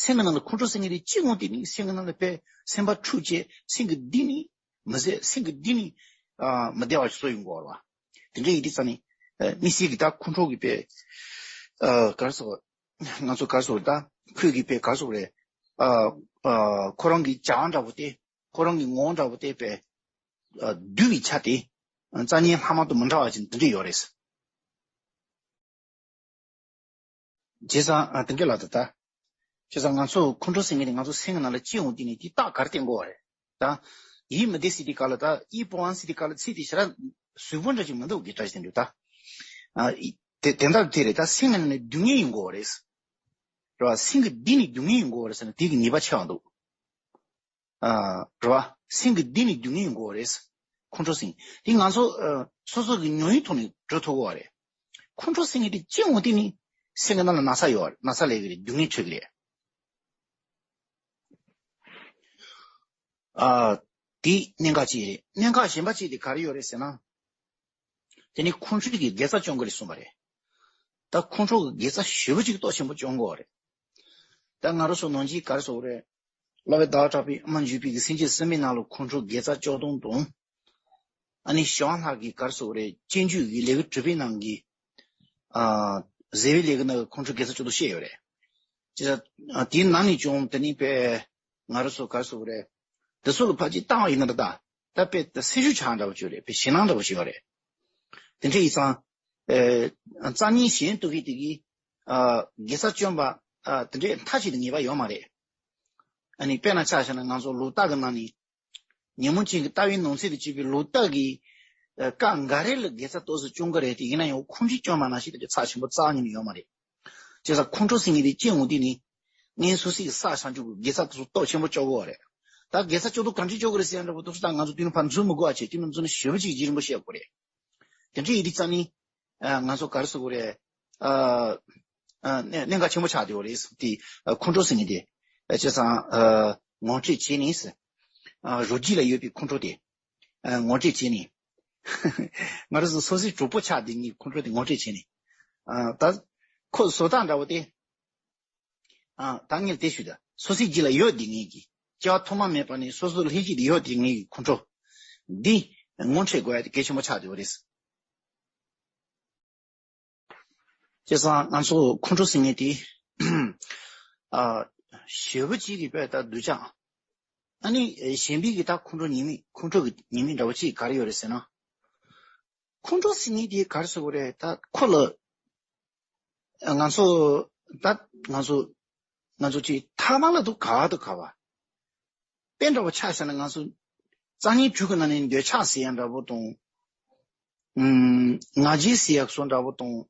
སེམས་ཀྱི་ནང་ལ་ཁོང་ཁྲོ་ཟེར་མཁན་དེ་གཅིག་འོང་དུས་ནི་སེམས་ཀྱི་ནང་ལ་དཔེ་སེམས་པ་འཁྲུག་བྱས། སེམས་ཀྱི་གཏིང་ནས་མི་བཟད། སེམས་ཀྱི་གཏིང་ནས་ཨ་མི་བདེ་བ་ཞིག་བཟོ་ཡོང་གི་ཡོད་རེད་བ། དེ་འདྲ་ཡིན་དུས་ཙང་ནི། ཨ་དམིགས་བསལ་གྱི་ད་ཁོང་ཁྲོ་གི་དཔེ། ཨ་ག་རེ་ཟེར། ང་ཚོ་ག་རེ་ཟེར། ད་ཁོས་ཀྱི་དཔེ་ག་རེ་ཟེར་རེད། ཨ་ཨ་ཁོ་རང་གི་བྱ་བ་འདྲ་པོ་དེ། ཁོ་རང་གི་ངོ་བོ་འདྲ་པོ་དེ་དཔེ། ཨ་བསྡུས་པའི་ཆ་དེ། རྩ་བརྙན་ལྷག་མ་དང་མི་འདྲ་བ་ཅིག་འདི་འདྲ་ཡོད་རེད། བྱས་ཙང་ཨ་དེ་འདྲ་ལ་ད་ལྟ། བྱས་ཙང་ང་ཚོ་ཁོང་ཁྲོ་ཟེར་མཁན་དེ་ང་ཚོ་སེམས་ཀྱི་ནང་ལ་སྐྱེ་འོང་དུས་ནི་དེ་རྟགས་ག་རེ་བསྟན་དགོས་པ་རེད། ད་ཡིད་མི་བདེ་ཟེར་དུས་སྐབས་ལ། ད་ཡིད་སྤོང་བ་ཟེར་དུས་སྐབས་ལ་ཚིག་དེ་ཞེ་དྲག་གཟུགས་པོ་འདྲ་ཅིག་མི་འདུག་གི་འདྲ་ཞིག་འདུག་ད་ཨ་དེ་དེ་འདྲ་དེ་རེད། ད་སེམས་ཀྱི་ནང་ནས་སྡུག་བསྔལ་ཡོང་གི་ཡོད་རེད། རེད་བ། སེམས་ཀྱི་གཏིང་ནས་སྡུག་བསྔལ་ཡོང་གི་ཡོད་རེད་ཟེར་ན་དེ་གི་ངེས་པ་ཆེ་བ་འདུག་ཨ་རེད་བ། སེམས་ཀྱི་གཏིང་ནས་སྡུག་བསྔལ་ཡོང་གི་ཡོད་རེད། ཁོང་ཁྲོ་ཟེར་དེ་ང་ཚོ་ཨ་སོ་སོ་གི་ཉོན་ཡིད་ཐོག་ནས་གྲོལ་ཐུབ་ཀྱི་ཡོད་རེད། ཁོང་ཁྲོ་ཟེར་མཁན་དེ་སྐྱེ་འོང་དུས་ནི་སེམས་ཀྱི་ནང་ལ་ན་ཚ་ཡོད་རེད། ན་ཚ་སླེབས་ཀྱི་རེད། སྡུག་བསྔལ་འཕྲད་ཀྱི་རེད། ཨ་དེ་གནད་འགག་ཅིག་རེད། གནད་འགག་གཞན་པ་ཅིག་དེ་ག་རེ་ཡོད་རེད་ཟེར་ན། དེ་ནི་ཁོང་ཁྲོ་གི་དགེ་རྩ་སྐྱོང་གི་རེད་གསུངས་པ་རེད། ད་ཁོང་ཁྲོ་གི་དགེ་རྩ་ཞེ་པོ་ཅིག་སྟོབས་ཆེན་པོ་སྐྱོང་གི་ཡོད་རེད། ད་ང་རང་ཚོ་ནང་བཞིན་ག་རེ་ཟེར་དགོས་རེད། སློབ་དཔོན་ཟླ་བ་གྲགས་པས་ཨ་མ་འཇུ་པའི་གི་སེམས་བསྐྱེད་གསུམ་པའི་ནང་ལ་ཁོང་ཁྲོ་དགེ་རྩ་བཅུ་སྟོང་དང་། ཨ་ནི་ཞི་བ་ལྷ་གི་ག་རེ་ཟེར་དགོས་རེད། སྤྱོད་འཇུག་གི་ལེའུ་དྲུག་པའི་ནང་གི་ཨ་བཟོད་པའི་ལས་ཀྱི་ནང་གི་ཁོང་ཁྲོ་དགེ་རྩ་བཅུ་སྟོང་བཤད་ཡོད་རེད། ཅེས་ཨ་དེའི་ནང་ནས་ཀྱང་དེ་ནི་དཔེ་ང་རང་ཚོ་ག་རེ་ཟེར་དགོས་རེད། དེ་ཚོ་ལ་ཕར་ཅིག་བཏང་བ་ཡིན་ན་ད་ད་དཔེ་ད་སེམས་ཤུགས་ཆག་འདྲ་བོ་ཅིག་ཡོད་རེད། དཔེ་ཞེད་སྣང་འདྲ་བོ་ཞིག་ཡོད་རེད། དེ་འདྲ་ཡིན་ཙང་། ཨ་རྩ་བརྙན་གཞན་དུ་གི་དེ་གི་ཨ་དགེ་རྩ་བཅོམ་པ་ཨ་དེ་འདྲའི་མཐའ་གཅིག་ཏུ་ངེས་པ་ཡོད་མ་རེད། ཨ་ནི་དཔེར་ན་ཆ་བཞག་ན་ང་ཚོ་ལོ་རྟགས་ཀྱི་ནང་ནས་ཉོན་མོངས་ཅན་གྱི་ལྟ་བའི་ནང་ཚན་དུ་བྱས་པའི་ལོ་རྟགས་ཀྱི་ཨ་སྐབས་འགའ་རེ་ལ་དགེ་རྩ་ཏོག་ཙམ་བཅོམ་གི་རེད་དེ། ཡིན་ན་ཡང་ཁོང་ཁྲོ་བཅོམ་པ་ནང་བཞིན་དེ་འདྲའི་ཚབས་ཆེན་པོ་རྩ་བ་ཉིད་ནས་ཡོད་མ་རེད། བྱས་ཙང་ཁོང་ཁྲོ་ཟེར་མཁན་དེ་སྐྱེ་འོང་དུས་ནི། སྔོན་སོ་སོའི་བསགས་བྱང་ཆུབ་ཀྱི་དགེ་རྩ་དེ་ཚོ་སྟོབས་ཆེན་པོ་བཅོ་དགོས་པ་རེད། ད་དགེ་རྩ་བཅོ་དུས་གང་ཅི་བཅོ་དགོས་རེད་ཟེར་ཡ་འདྲ་པོ་དེ་ཚོ་ད་ང་ཚོ་དུས་ནམ་ཕར་འཛུལ་མི་དགོས་པ་བྱས། དུས་ནམ་འཛུལ་ན་ཞེ་པོ་ཅིག་བརྗེད་རིང་པོ་བཤད་དགོས་རེད། དེ་འདྲ་ཡིན་དུས་ཙང་ནི། ཨ་ང་ཚོ་ག་རེ་ཟེར་དགོས་རེད། ཨ་ཨ་གནད་གནད་འགག་ཆེན་པོ་ཆགས་བསྡད་ཡོད་རེད་ཟེར་དེ། ཨ་ཁོང་ཁྲོ་ཟེར་མཁན་དེ། ཨ་བྱས་ཙང་ཨ་ངོ་སྤྲོད་བྱས་ནས་ཟེར། ཨ་རོ་རྒྱུས་ལ་ཡོད་པའི་ཁོང་ཁྲོ་དེ། ཨ་ངོ་སྤྲོད་བྱས་ནས། ང་རང་ཚོ་སོ་སོའི་གྲོགས་པོ་ཆགས་བསྡད་མཁན་གྱི་ཁོང་ཁྲོ་དེ་ངོ་སྤྲོད་བྱས་ནས། ཨ་ད་ཁོ་བཟོ་ལྟ་འདྲ་བོ་དེ། ཨ་ད་ངས་དེ་ཞུས་ད། སོ་སོའི་རྒྱུད་ལ་ཡོད་བསྡད་མཁན་གྱི། སྐྱེ་བ་ཐོག་མ་མེད་པ་ནས་སོ་སོ་ལ་ལྷན་སྐྱེས་དེ་ཡོད་བསྡད་མཁན་གྱི་ཁོང་ཁྲོ་འདི་ངོ་འཕྲོད་དགོས་ཡ་དེ་གལ་ཆེན་པོ་ཆགས་བསྡད་པ་རེད། བྱས་ཙང་ང་ཚོ་ཁོང་ཁྲོ་ཟེར་མཁན་དེ་ཨ་ཞེ་པོ་ཅིག་གི་དཔེ་ད་སྡུག་ཅག་ཨ་ནི་གཞན་པའི་གི་ད་ཁོང་ཁྲོ་ཉེས་དམིགས། ཁོང་ཁྲོ་གི་ཉེས་དམིགས་འདྲ་བོ་ཅིག་ག་རེ་ཡོད་རེད་ཟེར་ན། ཁོང་ཁྲོ་ཟེར་མཁན་དེ་ག་རེ་ཟེར་དགོས་རེད། ད་ཁོ་ལ་ང་ཚོ་ད་ང་ཚོ་ང་ཚོ་ཅིག་ཐ་མ་ལ་དུ་ག་བ་དུ་ག་བ། དཔེ་འདྲ་བོ་ཆ་བཞག་ན་ང་ཚོ་རྩ་བརྙན་དྲུག་གི་ནང་ནས་འདོད་ཆགས་ཟེར་ཡ་འདྲ་བོ་དང་། ཨུམ་ང་རྒྱལ་ཟེར་ཡ་བཟོ་འདྲ་བོ་དང་།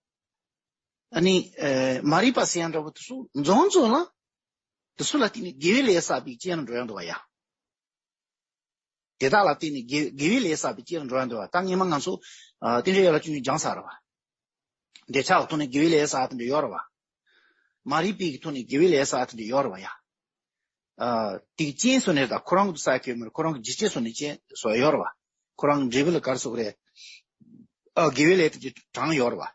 ཨ་ནི་ཨེ་མ་རིག་པ་ཟེར་ཡ་འདྲ་བོ་དེ་ཚོ་འཛོམས་འཛོམས་ལ། དེ་ཚོ་ལ་བརྟེན་ནས་དགེ་བའི་ལས་བསགས་པའི་རྐྱེན་ལ་འགྲོ་ཡ་འདུག་བ་ཡ། དེ་དག་ལ་བརྟེན་ནས་དགེ་དགེ་བའི་ལས་བསགས་པའི་རྐྱེན་ལ་འགྲོ་ཡ་འདུག་བ། ད་སྔོན་མ་ང་ཚོ་ཨ་རྟེན་འབྲེལ་ཡན་ལག་བཅུ་གཉིས་སྦྱངས་ཚར་བ། འདོད་ཆགས་ཀྱི་ཐོག་ནས་དགེ་བའི་ལས་བསགས་དེ་འདྲ་ཡོད་རེད་བ། མ་རིག་པའི་གི་ཐོག་ནས་དགེ་བའི་ལས་བསགས་དེ་འདྲ་ཡོད་རེད་བ་ཡ། ཨ་དེ་གི་རྐྱེན་བཟོ་ནས་ད་ཁོ་རང་གི་བསགས་ཀྱི་ཡོད་མ་རེད། ཁོ་རང་གི་རྒྱུ་རྐྱེན་བཟོ་ནས་རྐྱེན་བཟོ་ཡ་ཡོད་རེད་བ། ཁོ་རང་གི་འབྲས་བུ་ལ་ག་རེ་ཟེར་དགོས་རེད། ཨ་དགེ་བའི་ལས་དེ་འདྲ་དྲངས་ཡོད་རེད་བ།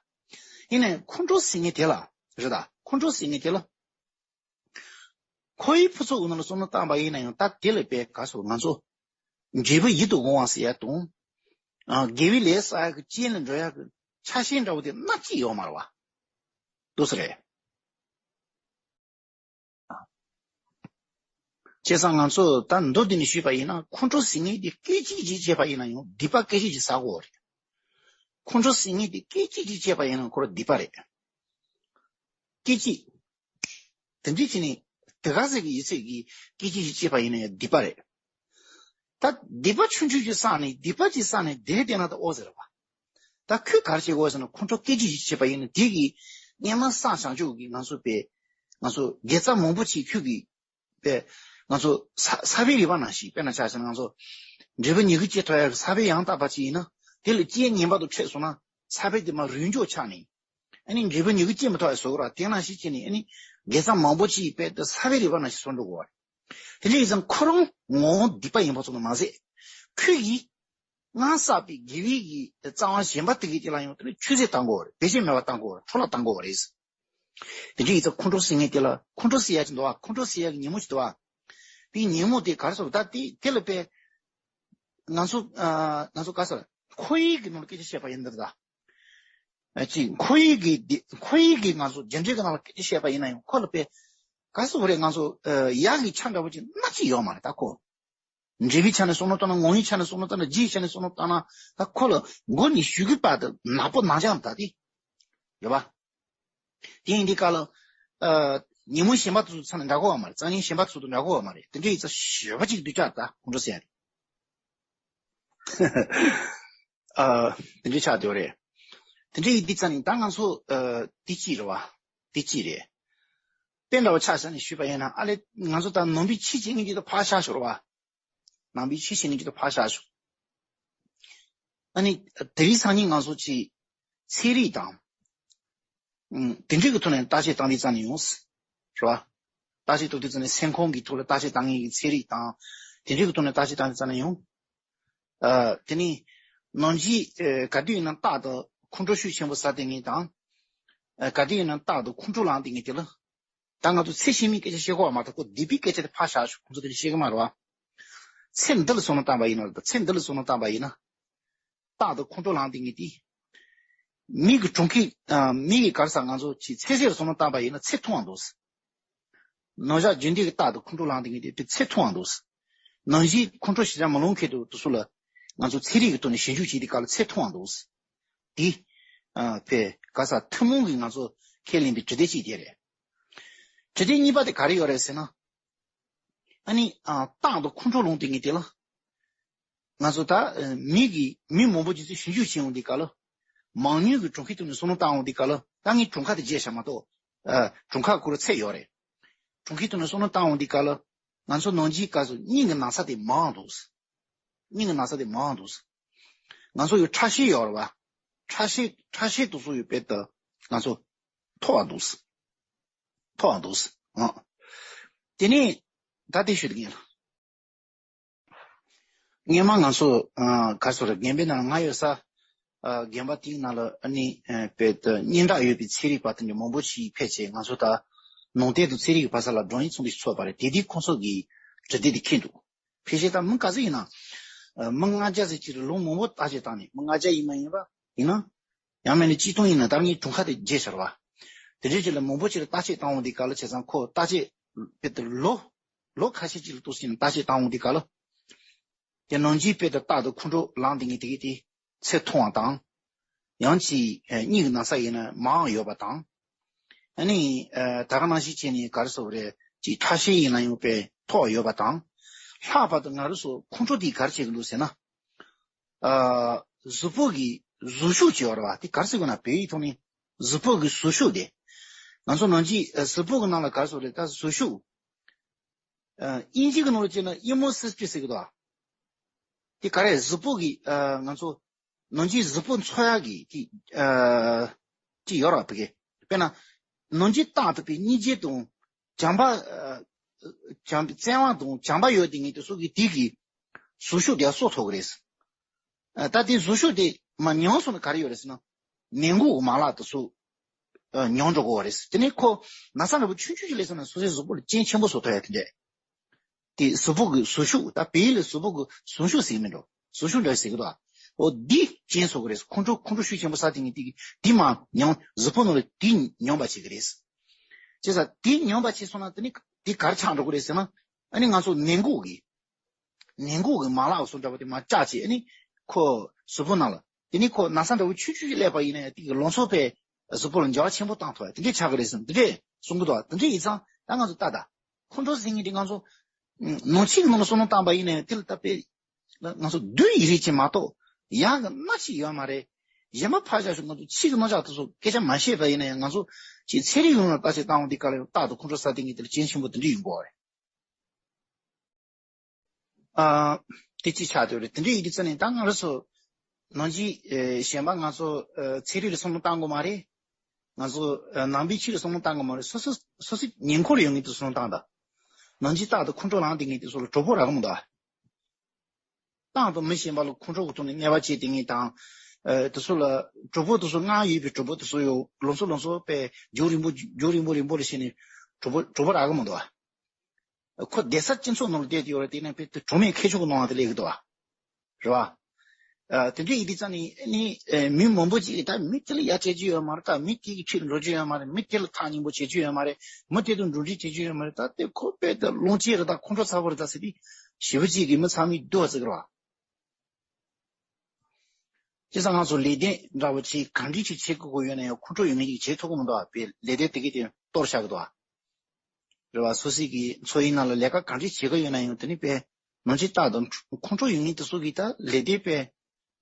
ཡིན་ནའི་ཁོང་ཁྲོ་ཟེར་མཁན་དེ་ལ་རེད་ད། ཁོང་ཁྲོ་ཟེར་མཁན་དེ་ལ། ཁོ་བོའི་ཕུན་ཚོགས་ཀྱི་ནང་ལ་བསམ་བློ་བཏང་པ་ཡིན་ན་ཡང་ད་དེ་ལ་དཔེ་ག་རེ་ཟེར་ང་ཚོ་འབྲས་བུ་ཡིད་དུ་འོང་བ་ཟེར་ཡ་དང་། ཨ་དགེ་བའི་ལས་བསགས་ཡ་གི་རྐྱེན་ལ་འགྲོ་ཡ་གི་ཆ་ཤས་འདྲ་བོ་དེ་སྣ་གཅིག་ཡོད་མ་རེད་བ། འདུག་སེ་རེད། བྱས་ཙང་ང་ཚོ་ད་མདོ་འདི་ནས་ཞུས་པ་ཡིན་ན་ཁོང་ཁྲོ་ཟེར་མཁན་དེ་སྐད་ཅིག་གཅིག་བྱས་པ་ཡིན་ན་ཡང་སྡིག་པ་སྐད་ཅིག་གཅིག་བསགས་དགོས་རེད། ཁོང་ཁྲོ་ཟེར་མཁན་དེ་སྐད་ཅིག་གཅིག་བྱས་པ་ཡིན་ན་ཁོ་རང་སྡིག་པ་རེད། སྐད་ཅིག་དེ་འདྲ་བྱས་ནས་དེ་ག་ཟེར་གི་ཡིད་ཆེས་ཀྱི་སྐད་ཅིག་གཅིག་བྱས་པ་ཡིན་ན་ཡང་སྡིག་པ་རེད། ད་སྡིག་པ་ཆུང་ཆུང་ཅིག་བསགས་ནས་སྡིག་པ་ཅིག་བསགས་ནས་དེ་བལྟས་ན་ད་ཨོ་ཟེར་བ། ད་ཁོས་ག་རེ་བྱེད་དགོས་ཟེར་ན་ཁོང་ཁྲོ་སྐད་ཅིག་གཅིག་བྱས་པ་ཡིན་ན་དེ་གི་སྔོན་མ་བསགས་བྱང་ཆུབ་ཀྱི་ང་ཚོ་པས་ང་ཚོ་དགེ་རྩ་མང་པོ་ཅིག་ཁོས་གི་པས་ང་ཚོ་ས་ས་པའི་རིག་པ་ནང་བཞིན་དཔེར་ན་ཆ་བཞག་ན་ང་ཚོ་འབྲས་བུ་ཉི་ཁུ་སྐྱེ་ཐོབ་ཡག་གི་ས་པའི་ཡང་དག་པ་ཅིག་ཡིན་ན་དེ་ལ་རྐྱེན་ངན་པ་དང་འཕྲད་སོང་ན་ས་པའི་དེ་མ་རུལ་འཇོག་ཆགས་ནས། ཨ་ནི་འབྲས་བུ་ཉི་ཁུ་སྐྱེ་མི་ཐུབ་པའི་བཟོ་གི་ར་དེ་ནང་བཞིན་བྱས་ནས་ཨ་ནི་དགེ་རྩ་མང་པོ་ཅིག་པས་དེ་ས་པའི་རིག་པ་ནང་བཞིན་སོང་འགྲོ་གི་རེད། དེ་འདྲ་ཡིན་ཙང་ཁོ་རང་ངོ་བོ་སྡིག་པ་ཡིན་པ་ཙམ་དུ་མ་ཟད། ཁོས་ཡིས་སྔར་བསགས་པའི་དགེ་བའི་གི་རྩ་བ་གཞན་པ་དེ་གི་དེ་ལ་ཡང་དེ་ནི་ཆུད་ཟོས་བཏང་དགོས་རེད། བེད་སྤྱོད་མེད་པ་བཏང་དགོས་རེད། འཕྲོ་བརླག་བཏང་དགོས་རེད། དེ་འདྲ་ཡིན་ཙང་ཁོང་ཁྲོ་ཟེར་མཁན་དེ་ལ་ཁོང་ཁྲོ་ཟེར་ཡག་གི་ཉིན་མོ་ཞིག་འདུག་བ། དེའི་ཉིན་མོ་དེ་ག་རེ་ཟེར་ད་དེ་དེ་ལ་དཔེ་ང་ཚོ་ང་ཚོ་ག་ཟེར་ཁོར་ཡུག་གི་ནང་ལ་སྐད་ཆ་བཤད་པ་ཡིན་འདིར་ད། ཅིག་ཁོར་ཡུག་གི་འདི་ཁོར་ཡུག་གི་ང་ཚོ་རྒྱུ་འབྲས་ཀྱི་ནང་ལ་སྐད་ཆ་བཤད་པ་ཡིན་ན་ཡང་ཁོ་ལ་དཔེ་ག་ཟེར་དགོས་རེད། ང་ཚོ་ཡག་གི་ཆ་འདྲ་བོ་ཅིག་སྣ་གཅིག་ཡོད་མ་རེད་ད་ཁོ། འབྲས་བུའི་ཆ་ནས་བསམ་བློ་བཏང་ན་ངོ་བོའི་ཆ་ནས་བསམ་བློ་བཏང་ན་རྒྱུའི་ཆ་ནས་བསམ་བློ་བཏང་ན་ད་ཁོ་ལ་མགོ་ནས་གཞུག་གི་བར་དུ་ནག་པོ་ནག་འཇམ་ད་དེ་ཡོད་པ། དེ་ཡིན་དུས་སྐབས་ལ། ཨ། ཉིན་མོ་གཞན་པ་དེ་ཚོ་ཚང་ནས་འདྲ་གོ་བ་མ་རེད། སང་ཉིན་གཞན་པ་དེ་ཚོ་དང་འདྲ་གོ་བ་མ་རེད། དེ་འདྲ་ཡིན་ཙང་ཞོད་པ་གཅིག་སྡུག་ཅག་ད་ཁོང་ཁྲོ་ཟེར་ཡ་རེད། ཨ། དེ་འདྲ་ཆགས་བསྡད་ཡོད་རེད། དེ་འདྲ་ཡིན་དུས་ཙང་ནས་ད་ང་ཚོ་ཨ། དེ་གཅིག་རེད་བ། དེ་གཅིག་རེད། དཔེ་འདྲ་བ་ཆ་བཞག་ནས་ཞུས་པ་ཡིན་ན་ཨ་ལས་ང་ཚོ་ད་ནང་པའི་ཕྱི་བྱེད་མཁན་གྱི་ད་ཕར་བཞག་ཞོར་བ། ནང་པའི་ཕྱི་བྱེད་མཁན་གྱི་ད་ཕར་བཞག་ཞོར། ཨ་ནི་དེ་རིང་སང་ཉིན་ང་ཚོ་ཅིག་ཚན་རིག་དང་། ཨུམ། དེ་འདྲའི་གི་ཐོག་ནས་བརྟག་དཔྱད་བཏང་དུས་ཙམ་ནས་ཡོང་། རེད་བ། བརྟག་དཔྱད་གཏོང་དུས་ཙམ་ནས་སེམས་ཁོང་གི་ཐོག་ལ་བརྟག་དཔྱད་བཏང་མཁན་གྱི་ཚན་རིག་དང་། དེ་འདྲའི་གི་ཐོག་ནས་བརྟག་དཔྱད་བཏང་དུས་ཙམ་ནས་ཡོང་། ཨ། དེ་ནས་ནང་གཞི་ཨ། ག་དུས་ཡིན་ན་རྟག་ཏུ་ཁོང་ཁྲོ་ཤུགས་ཆེན་པོ་ཟ་བསྡད་མཁན་དང་། ཨ། ག་དུས་ཡིན་ན་རྟག་ཏུ་ཁོང་ཁྲོ་ལངས་བསྡད་མཁན་དེ་ལ། ད་ང་ཚོ་ཚེ་ཕྱི་མའི་སྐད་ཆ་བཤད་དགོས་པ་མ་གཏོགས་ཁོ་འདས་པའི་སྐད་ཆ་དེ་ཕར་བཞག་ཤོག་ཁོང་ཚོ་དེ་འདྲ་བཤད་གི་མ་རེད་བ། ཚེ་འདི་ལ་བསམ་བློ་བཏང་པ་ཡིན་ན་ད་ཚེ་འདི་ལ་བསམ་བློ་བཏང་པ་ཡིན་ན། རྟག་ཏུ་ཁོང་ཁྲོ་ལངས་བསྡད་མཁན་དེ། མིག་གི་གྲོང་ཁྱེར། ཨ། མིག་གི་ག་རེ་ཟེར་ང་ཚོ་ཅིག་ཚེ་ཟད་ལ་བསམ་བློ་བཏང་པ་ཡིན་ན་ཚེ་ཐུང་བ་འདུག་ནོར་བཞག་རྒྱུན་ལྡན་གྱི་རྟག་ཏུ་ཁོང་ཁྲོ་ལངས་བསྡད་མཁན་དེ་དེ་ཚེ་ཐུང་བ་འདུག་ནང་བཞིན་ཁོང་ཁྲོ་ཞེ་དྲག་མ་ལངས་མཁན་དེ་ཚོ་ལ་ང་ཚོ་ཚན་རིག་གི་ཐོག་ནས་ཞིབ་འཇུག་བྱས་དུས་སྐབས་ལ་ཚེ་ཐུང་བ་འདུག་དེ། ཨ། དཔེ་ག་ས་ཐུན་མོང་གི་ང་ཚོ་ཁས་ལེན་པའི་འབྲི་དེབ་ཅིག་དེ་རེད། འབྲི་དེབ་གཉིས་པ་དེ་ག་རེ་ཡོད་རེད་ཟེར་ན། ཨ་ནི། ཨ། རྟག་ཏུ་ཁོང་ཁྲོ་ལངས་བསྡད་མཁན་དེ་ལ། ང་ཚོ་ད་མི་གི་མི་མང་པོ་ཅིག་ཚོས་ཞིབ་འཇུག་བྱེད་ཡོང་དུས་སྐབས་ལ། མང་ཉུང་གི་གྲོང་ཁྱེར་ཐོག་ནས་བསམ་བློ་བཏང་ཡོང་དུས་སྐབས་ལ་ད་ངས་གྲངས་ཀ་དེ་བརྗེད་བཞག་མ་གཏོགས། ཨ། གྲངས་ཀ་ཁོ་རང་ཚད་ཡོད་རེད། གྲོང་ཁྱེར་ཐོག་ནས་བསམ་བློ་བཏང་ཡོང་དུས་སྐབས་ལ། ང་ཚོ་ནང་སྤྱིའི་སྐབས་སུ་སྙིང་གི་ན་ཚ་དེ་མང་འདུག་སྙིང་གི་ན་ཚ་དེ་མང་འདུག་ང་ཚོ་ཡོད་ཁྲག་ཤེད་ཡོད་རེད་བ། ཁྲག་ཤེད་ཁྲག་ཤེད་དེ་ཚོ་ཡོད་དཔེ་ད་ང་ཚོ་མཐོ་བ་འདུག་མཐོ་བ་འདུག་ཨ། དེ་ནས་ད་དེ་ཞུ་དགོས་ལ། སྔོན་མ་ང་ཚོ་ཨ། ག་རེ་ཟེར་རེད། རྒན་པའི་ནང་ང་ཡོད་ས། ཨ། རྒན་པ་དེའི་ནང་ལ་ཨ་ནི་ཨ། དཔེ་ད་སྙན་གྲགས་ཡོད་པའི་ཚན་རིག་པ་དེ་འདྲ་མང་པོ་ཞིག་ཕེབས་བྱས་ང་ཚོ་ད་ནང་བསྟན་དང་ཚན་རིག་གི་བར་ས་ལ་བགྲོ་གླེང་ཚོགས་འདུ་ཞིག་ཚོགས་པ་རེད། དེ་དུས་ཁོང་ཚོ་གིས་འབྲི་དེབ་དེ་ཁྱེར་འདུག་ཕལ་ཆེར་ད་མི་ག་ཚོད་ཡིན་ན། ཨ། མི་ལྔ་བརྒྱ་ཟེར་གྱི་རེད། ལོ་མང་པོ་བརྟག་དཔྱད་བཏང་ནས་མི་ལྔ་བརྒྱ་ཡིན་མ་ཡིན་པ་ཡིན་ན། ཡང་མིན་ན་གཅིག་སྟོང་ཡིན་ན་ད་ངས་གྲངས་ཀ་དེ་བརྗེད་ཚར་བ། དེ་འདྲའི་ཅིག་ལ་མང་པོ་ཅིག་ལ་བརྟག་དཔྱད་བཏང་འོང་དུས་སྐབས་ལ་བྱས་ཙང་ཁོ་བརྟག་དཔྱད་དཔེ་དེ་ལོ། ལོ་ཁ་ཤས་ཅིག་ལ་གཏུགས་ཟིན་ནས་བརྟག་དཔྱད་བཏང་འོང་དུས་སྐབས་ལ། དེ་ནང་བཞིན་དཔེ་དེ་རྟག་ཏུ་ཁོང་ཁྲོ་ལངས་བསྡད་མཁན་དེ་གི་དེ་ཚད་མཐོ་བ་དང་། ཡང་ཅིག་སྙིང་གི་ན་ཚ་ཡིན་ན་མང་ཡོད་པ་དང་། ཨ་ནི་ད་ག་ནང་བཞིན་བྱས་ནས་ག་རེ་ཟེར་དགོས་རེད། ཅིག་ཁྲག་ཤེད་ཡིན་ན་ཡང་དཔེ་མཐོ་བ་ཡོད་པ་དང་། ལྷག་པར་དུ་ང་རང་ཚོ་ཁོང་ཁྲོ་དེ་ག་རེ་བྱེད་ཀྱི་འདུག་ཟེར་ན། ཨ། གཟུགས་པོ་གི་གཟུགས་ཤུགས་ཅིག་ཡོད་རེད་བ། དེ་ག་རེ་ཟེར་དགོས་ན་བོད་ཡིག་ཐོག་ནས་གཟུགས་པོ་གི་གཟུགས་ཤུགས་དེ། ང་ཚོ་ནང་གི་གཟུགས་པོ་གི་ནང་ལ་ག་རེ་ཟེར་དགོས་རེད། ད་གཟུགས་ཤུགས། ཨ། དབྱིན་ཇི་གི་ནང་ལ་བྱས་ན་ཨི་མོ་སིས་ཊི་ཟེར་གི་འདུག་ཨ། དེ་ག་རེ་གཟུགས་པོ་གི་ཨ། ང་ཚོ་ནང་གི་གཟུགས་པོ་འཚོ་ཡག་གི་དེ་ཨ། ཅིག་ཡོད་རེད་བ། དེ་གི་དཔེར་ན་ནང་གི་རྟག་ཏུ་དཔེ་སྙིང་རྗེ་དང་། བྱམས་པ། ཨ། བྱམས་པའི་བརྩེ་བ་དང་བྱམས་པ་ཡོད་དེ་ངེས་དེ་སོགས་ཀྱི་དེ་གི་གཟུགས་ཤུགས་དེ་གསོ་ཐུབ་ཀྱི་རེད། ཨ། ད་དེ་གཟུགས་ཤུགས་དེ་མར་ཉམས་སོང་ན་ག་རེ་ཡོད་རེད་ཟེར་ན། ནད་འགོག་གི་མ་ལག་དེ་ཚོ་ཨ། ཉམས་འགྲོ་གི་རེད། དེ་ནས་ཁོ་ན་ཚ་འདྲ་པོ་ཆུང་ཆུང་ཞིག་སླེབས་སོང་ན་སོ་སོའི་གཟུགས་པོ་ལ་རྐྱེན་ཆེན་པོ་བཟོ་ཐུབ་ཡ་དེ་འདྲས། དེ་གཟུགས་པོ་གི་གཟུགས་ཤུགས། ད་བོད་ཡིག་ལ་གཟུགས་པོ་གི་གཟུགས་ཤུགས་ཟེར་གི་མིན་འགྲོ། གཟུགས་ཤུགས་འདྲ་ཟེར་གི་འདུག་ཨ། འོ་འདི་རྐྱེན་བཟོ་གི་རེད། ཁོང་ཁྲོ་ཁོང་ཁྲོ་ཤུགས་ཆེན་པོ་ཟ་དེ་ངེས་དེ་གི་དེ་མར་ཉམས། གཟུགས་པོ་ནང་ལ་དེ་ཉམས་པ་བྱེད་ཀྱི་རེད། བྱས་ཙང་དེ་ཉམས་པ་བྱས་སོང་ན་དེ་ནི་དེ་ག་རེ་ཆགས་འགྲོ་གི་རེད་ཟེར་ན། ཨ་ནི་ང་ཚོ་ནད་འགོག་གི་ནད་འགོག་གི་མ་ལག་སོགས་འདྲ་པོ་དེ་མར་བཅག་བྱས། ཨ་ནི་ཁོ་གཟུགས་པོ་ནང་ལ། དེ་ནི་ཁོ་ན་ཚ་འདྲ་པོ་ཆུང་ཆུང་ཅིག་སླེབས་པ་ཡིན་ན་ཡང་དེ་གི་ལང་ཚོ་པས་གཟུགས་པོ་ལ་འགྱུར་བ་ཆེན་པོ་བཏང་ཐུབ་པ་དེ་འདྲའི་ཆགས་ཀྱི་རེད་ཟེར། དེ་འདྲས་གསུང་གི་འདུག་དེ་འདྲས་ཡིན་ཙང་ད་ང་ཚོ་ལྟ་ད། ཁོང་ཁྲོ་ཟེར་མཁན་དེ་ང་ཚོ་ནང་ཆོས་ཀྱི་ནང་ལ་བསམ་བློ་བཏང་པ་ཡིན་ན་ཡང་དེ་ལ་ད་དཔེ་ང་ཚོ་བདུད་ཡི་རིགས་ཅིག་མ་གཏོགས་ཡང་གི་སྣ་ཞིག་ཡོད་མ་རེད། གཞན་པ་ཕར་བཞག་ཤོག་ང་ཚོ་ཕྱི་གི་རྣམ་གཞག་དེ་ཚོ་སྐད་ཆ་མ་བཤད་པ་ཡིན་ན་ཡང་ང་ཚོ་ཅིག་ཚན་རིག་ཡོངས་ལ་བརྟག་དཔྱད་བཏང་བ་འདི་ག་ལ་ཡང་རྟག་ཏུ་ཁོང་ཁྲོ་ཟ་བསྡད་མཁན་དེ་ལ་རྐྱེན་ཆེན་པོ་དེ་འདྲ་ཡོང་གི་ཡོད་རེད། ཨ། དེ་གཅིག་ཆགས་བསྡད་རེད། དེ་འདྲ་ཡིན་དུས་ཙང་ནས་ད་ང་རང་ཚོ་ནང་ཆོས་ཨེ་གཞན་པ་ང་ཚོ་ཨེ་ཚན་རིག་ལ་བསམ་བློ་བཏང་དགོས་མ་རེད། ང་ཚོ་ཨེ་ནང་པའི་ཆོས་ལ་བསམ་བློ་བཏང་དགོས་མ་རེད། སོ་སོ་སོ་སོའི་ཉེ་འཁོར་ཡོད་མཁན་དེ་བསམ་བློ་བཏང་དང་། ནང་ཆོས་རྟག་ཏུ་ཁོང་ཁྲོ་ལངས་བསྡད་མཁན་དེ་ཚོ་ལ་གྲོགས་པོ་རག་གི་མི་འདུག་ཨ། རྟག་ཏུ་མི་གཞན་པ་ལ་ཁོང་ཁྲོ་གི་ཐོག་ནས་གནོད་པ་བྱེད་བསྡད་མཁན་དང་། ཨེ་དེ་ཚོ་ལ་གྲོགས་པོ་དེ་ཚོ་སྔར་ཡོད་པའི་གྲོགས་པོ་དེ་ཚོ་ཡང་ལང་ཚོ་ལང་ཚོ་པས་རྒྱུན་རིང་པོ་རྒྱུན་རིང་པོ་རིང་པོ་ལ་བྱས་ནས་གྲོགས་པོ་གྲོགས་པོ་རག་གི་མི་འདུག་ཨ། ཁོ་བསྡད་ས་སྤྱི་ཚོགས་ནང་ལ་བསྡད་དེ་ཡོད་རེད། དེ་ནས་དཔེ་དེ་གྲོགས་མེད་ཁེ་ཕྱོགས་ཀྱི་ནང་ལ་དེ་སླེབས་ཀྱི་འདུག་བ། རེད་བ། ཨ། དེ་འདྲ་ཡིན་དུས་ཙང་ནས་ནི་ཨེ་མི་མང་པོ་ཅིག་གིས་ད་མི་དེ་ལ་ཡ་བྱེད་རྒྱུ་ཡོད་མ་རེད། ད་མི་དེ་གི་ཁྲིད་འགྲོ་རྒྱུ་ཡོད་མ་རེད། མི་དེ་ལ་ཐག་ཉེ་པོ་བྱེད་རྒྱུ་ཡོད་མ་རེད། མི་དེ་དང་འགྲོ་འདྲིས་བྱེད་རྒྱུ་ཡོད་མ་རེད། ད་དེ་ཁོ་དཔེ་དེ་ལོངས་སྤྱོད་རེད། ད་ཁོང་ཁྲོ་ཚ་པོ་རེད། ད་ཟེར་དུས་ཞེ་པོ་ཅིག་གིས་མི་ཚང་མས་སྡུག་བ་ཟེར་གི་རེད་བ། བྱས་ཙང་ང་ཚོ་ལས་དོན་འདྲ་བོ་ཅིག་གང་འདྲ་ཅིག་བྱེད་དགོས་ཀྱི་ཡོད་ན་ཡང་ཁོང་ཁྲོ་ཡོད་མཁན་ཅིག་བྱེད་ཐུབ་ཀྱི་མི་འདུག་བ། དཔེ་ལས་དོན་དེ་གའི་སྟེང་གཏོར་བཞག་གི་འདུག་བ། རེད་བ། སོ་སོའི་གི་འཚོ་བའི་ནང་ལ་ལས་ཀ་གང་འདྲ་བྱེད་ཀྱི་ཡོད་ན་ཡང་དེ་ནི་དཔེ་ནང་ཆོས་རྟག་ཏུ་ཁོང་ཁྲོ་ཡོད་མཁན་དེ་ཚོ་གིས་ད་ལས་དོན་དཔེ་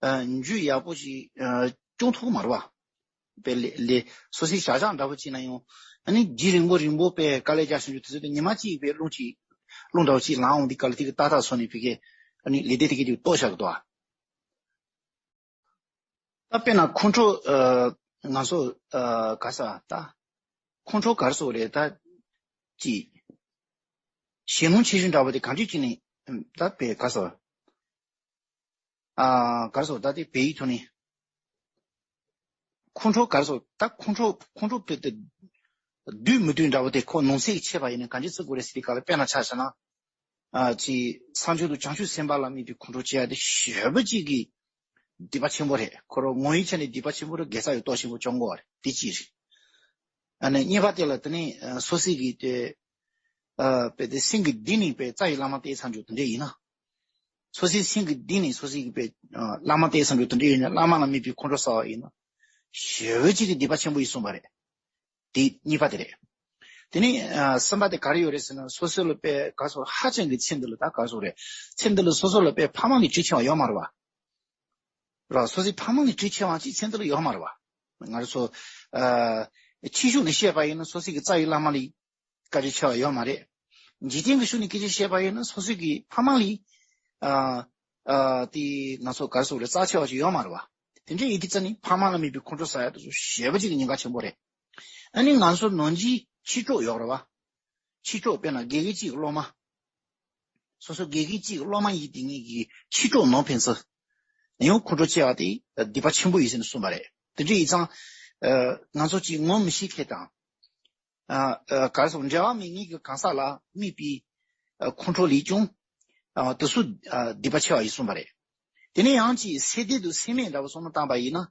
ཨ་འཇུ་ཡག་པོ་ཞིག་ཨ་སྐྱོང་ཐུབ་ཀྱི་མ་རེད་བ། དཔེ་ལས་ལས་སོ་སོའི་བྱ་གཞག་འདྲ་བོ་བྱས་ན་ཡང་ཨ་ནི་ལྗིད་རིང་པོ་རིང་པོ་དཔེ་དཀའ་ལས་རྒྱག་བཞིན་རྒྱུ་དེ་ཚོ་དེ་ཉི་མ་གཅིག་དཔེ་རླུང་གཅིག་རླུང་འདྲ་བོ་གཅིག་ལངས་འོང་དུས་སྐབས་ལ་དེ་གི་ཏག་ཏག་བཟོས་ནས་ཕ་གིར་ཨ་ནི་ལས་དོན་དེ་གའི་དེ་གཏོར་བཞག་གི་འདུག་བ། ད་དཔེར་ན་ཁོང་ཁྲོ་ཨ་ང་ཚོ་ཨ་ག་ས་ད་ཁོང་ཁྲོ་ག་རེ་ཟེར་དགོས་རེད། ད་ཅི་ཞེད་སྣང་ཆེ་ཤོས་འདྲ་བོ་དེ་གང་འདྲ་ཅིག་ནས་ད་དཔེ་ག་ས་ཨ་ག་རེ་ཟེར་ད་དེ་བལ་ཡིག་ཐོག་ནས་ཁོང་ཁྲོ་ག་རེ་ཟེར་ད་ཁོང་ཁྲོ་ཁོང་ཁྲོ་དཔེ་དེ་སྡུག་མི་སྡུག་འདྲ་བོ་དེ་ཁོ་ནང་གསེས་ཀྱི་ཆད་པ་ཡིན་ན་གང་འདྲ་ཟེར་དགོས་རེད་ཟེར་དུས་སྐབས་ལ་དཔེར་ན་ཆ་བཞག་ན། ཨ་ཅིག་སངས་རྒྱས་དང་བྱང་ཆུབ་སེམས་དཔའ་ལ་དམིགས་པའི་ཁོང་ཁྲོ་བྱེད་ཡ་དེ་ཞེ་པོ་ཅིག་གི་སྡིག་པ་ཆེན་པོ་རེད། ཁོ་རང་ངོ་བོའི་ཆ་ནས་སྡིག་པ་ཆེན་པོ་རེད། དགེ་རྩ་ཡང་ཏོག་ཆེན་པོ་སྐྱོང་དགོས་པ་རེད། དེ་གཅིག་རེད། ཨ་ནི་གཉིས་པ་དེ་ལ་དེ་ནི་ཨ་སོ་སོའི་གི་དེ་ཨ་དཔེ་དེ་སེམས་ཀྱི་གཏིང་ནས་དཔེ་རྩ་བའི་བླ་མ་བསྟེན་ཚར་རྒྱུ་དེ་འདྲ་ཡིན་ན། སོ་སོའི་སེམས་ཀྱི་གཏིང་ནས་སོ་སོའི་གི་དཔེ་ཨ་བླ་མ་བསྟེན་ཚར་རྒྱུ་དེ་འདྲ་ཡིན་ན། བླ་མ་ལ་དམིགས་པའི་ཁོང་ཁྲོ་ཟ་བ་ཡིན་ན། ཞེ་པོ་ཅིག་གི་སྡིག་པ་ཆེན་པོ་ཡིན་གསུངས་པ་རེད། དེ་གཉིས་པ་དེ་རེད། དེ་ནས་ཨ་གསུམ་པ་དེ་ག་རེ་ཡོད་རེད་ཟེར་ན། སོ་སོ་ལ་དཔེ་ག་ཟེར་ཧ་ཅང་གི་ཚེ་འདི་ལ་ད་ག་ཟེར་རེད། ཚེ་འདི་ལ་སོ་སོ་ལ་དཔེ་ཕ་མ་ལས་གྲོས་ཆེ་བ་ཡོད་མ་རེད་བ། ར་སོ་སོའི་ཕ་མ་ལས་གྲོས་ཆེ་བ་ཅིག་ཚེ་འདི་ལ་ཡོད་མ་རེད་བ། ང་རང་ཚོ་ཨ་ཕྱི་ཕྱོགས་ནས་བཤད་པ་ཡིན་ན་སོ་སོའི་གི་རྩ་བའི་བླ་མ་ལས་བཀའ་དྲིན་ཆེ་བ་ཡོད་མ་རེད། འཇིག་རྟེན་གྱི་ཕྱོགས་ནས་སྐད་ཆ་བཤད་པ་ཡིན་ན་སོ་སོའི་གི་ཕ་མ་ལས་ཨ་ཨ་དེ་ང་ཚོ་ག་རེ་ཟེར་རེད། རྩ་ཆེ་བ་ཅིག་ཡོད་མ་རེད་བ། དེ་འདྲ་ཡིན་དུས་ཙ་ནི་ཕ་མ་ལ་དམིགས་པའི་ཁོང་ཁྲོ་ཟ་ཡ་དེ་ཚོ་ཞེ་པོ་ཅིག་གི་ཉེན་ཁ་ཆེན་པོ་རེད། ཨ་ནི་ང་ཚོ་ནང་ཆོས་ཕྱི་གྲོགས་ཡོད་རེད་བ། ཕྱི་གྲོགས་དཔེར་ན་དགེ་རྒན་གཅིག་གི་སློབ་མ། སོ་སོ་དགེ་རྒན་གཅིག་གི་སློབ་མ་ཡིན་དེ་ངེད་ཀྱི་ཕྱི་གྲོགས་ནང་ཕན་ཚུན་ཡང་ཁོང་ཁྲོ་ཆེ་བ་དེ་སྡིག་པ་ཆེན་པོ་ཡིན་ཟེར་ནས་གསུངས་པ་རེད། དེ་འདྲ་ཡིན་ཙང་ཨ་ང་ཚོ་གཅིག་ངོ་མི་ཤེས་མཁན་དང་། ཨ་ཨ་ག་རེ་ཟེར། འབྲེལ་བ་མེད་མཁན་གྱི་གང་ཟག་ལ་དམིགས་པའི་ཨ་ཁོང་ཁྲོ་ལས་ཀྱང་ཨ་དེ་ཚོ་ཨ་སྡིག་པ་ཆེ་བ་ཡིན་གསུངས་པ་རེད། དེ་ནས་ཡང་གཅིག་སེམས་སྡེ་དང་སེམས་མེད་འདྲ་བོ་བསམ་བློ་བཏང་པ་ཡིན་ན།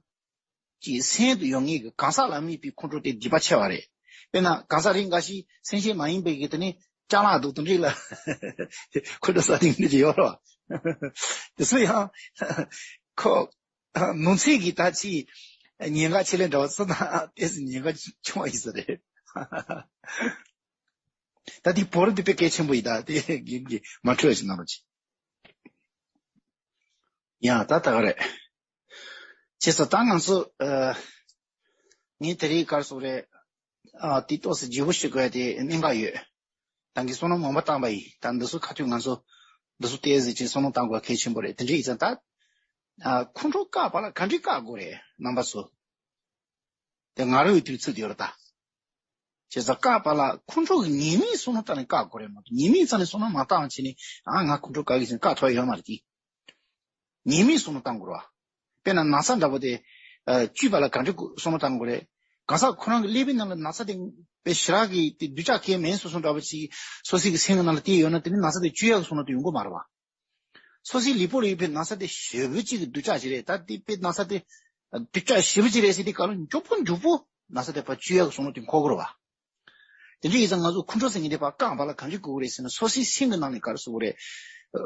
གཅིག་སེམས་དུ་ཡོད་མཁན་གྱི་གང་ཟག་ལ་དམིགས་པའི་ཁོང་ཁྲོ་དེ་སྡིག་པ་ཆེ་བ་རེད། དཔེར་ན་གང་ཟག་རིགས་འགའ་ཞིག་སེམས་ཅན་མ་ཡིན་པའི་གི་དེ་ནས་ཅ་ལག་འདུག་དེ་འདྲ་ལ་ཁོང་ཁྲོ་ཟ་དེ་འདྲ་ཅིག་ཡོད་རེད་བ། དེ་ཚོ་ཡང་ཁོ་ནང་ཚན་གྱི་ད་ཅིག་ཉེན་ཁ་ཆེ་ལས་འདྲ་བ་ཚོ་ན་ཏོག་ཙམ་ཉེན་ཁ་ཆུང་བ་ཡིན་ས་རེད། ད་དེ་བོར་དེ་དཔེ་གལ་ཆེན་པོ་ཡིན། ད་དེ་རྒན་གྱིས་མ་འཁྲུལ་བ་ཞིག་གནང་རོགས་གྱིས། ཡང་ད་ད་ག་རེད། བྱས་ཙང་ད་ང་ཚོ་ཨ་ངས་དེ་རིང་ག་རེ་ཟེར་དགོས་རེད། ཨ་དེ་ཏོག་ཙམ་ལྗིད་པོ་བྱེད་དགོས་ཡ་དེ་གནད་འགག་ཡོད། ད་གིན་བསམ་བློ་མང་པོ་བཏང་པ་ཡིན། ད་འདི་ཚོ་ཁ་ཐུག་ང་ཚོ་འདི་ཚོ་ཏོག་ཙམ་ཅིག་བསམ་བློ་བཏང་དགོས་གལ་ཆེན་པོ་རེད། དེ་འདྲ་ཡིན་ཙང་ད་ཨ་ཁོང་ཁྲོ་བཀག་པ་ལ་ག་འདྲས་བཀག་དགོས་རེད་རྣམ་པ་ཚོ། དེ་ང་རང་གི་དུས་ཚོད་དེ་ཡོད་རེད་ད། བྱས་ཙང་བཀག་པ་ལ་ཁོང་ཁྲོ་གི་ཉེས་དམིགས་བསམ་བློ་བཏང་ནས་བཀག་དགོས་རེད་མ་གཏོགས། ཉེས་དམིགས་རྩ་ནས་བསམ་བློ་མ་བཏང་བ་བྱས་ནས་ཨ་ང་ཁོང་ཁྲོ་བཀག་གི་ཟེར་ནས་བཀག་ཐུབ་ཡ་ཡོད་མ་རེད་དེ། ཉེས་དམིགས་བསམ་བློ་བཏང་དགོས་རེད་བ། དཔེར་ན་ན་ཚ་འདྲ་པོ་དེ་ཨ་བཅོས་པ་ལ་ག་འདྲ་བསམ་བློ་བཏང་དགོས་རེད། གང་ཟག་ཁོ་རང་གི་ཀླད་པའི་ནང་ལ་ན་ཚ་དེ་དཔེ་ཞེ་དྲག་གི་དེ་སྡུག་ཅག་གང་ཡང་མེད་བཟོ་བཟོ་འདྲ་པོ་ཅིག་སོ་སོའི་གི་སེམས་ཀྱི་ནང་ལ་བསྡད་ཡོད་ན་དེ་ནི་ན་ཚ་དེ་བཅོས་ཡག་གི་བསམ་བློ་དེ་ཡོང་གི་མ་རེད་བ། སོ་སོའི་ལུས་པོ་ལ་ཡོད་པའི་ན་ཚ་དེ་ཞེ་པོ་ཅིག་གི་སྡུག་ཅག་ཅིག་རེད། ད་དེ་དཔེ་ན་ཚ་དེ་སྡུག་ཅག་ཞེ་པོ་ཅིག་རེད་ཟེར་དུས་སྐབས་ལ་མགྱོགས་པོ་མགྱོགས་པོ་ན་ཚ་དེ་ཕར་བཅོས་ཡག་གི་བསམ་བློ་དེ་འཁོར་དགོས་རེད་བ། དེ་འདྲ་ཡིན་ཙང་ང་ཚོ་ཁོང་ཁྲོ་ཟེར་མཁན་དེ་ཕར་བཀག་པ་ལ་ག་འདྲ་དགོས་ཀྱི་རེད་ཟེར་ན། སོ་སོའི་སེམས་ཀྱི་ནང་ནས་ག་རེ་ཟེར་དགོས་རེད།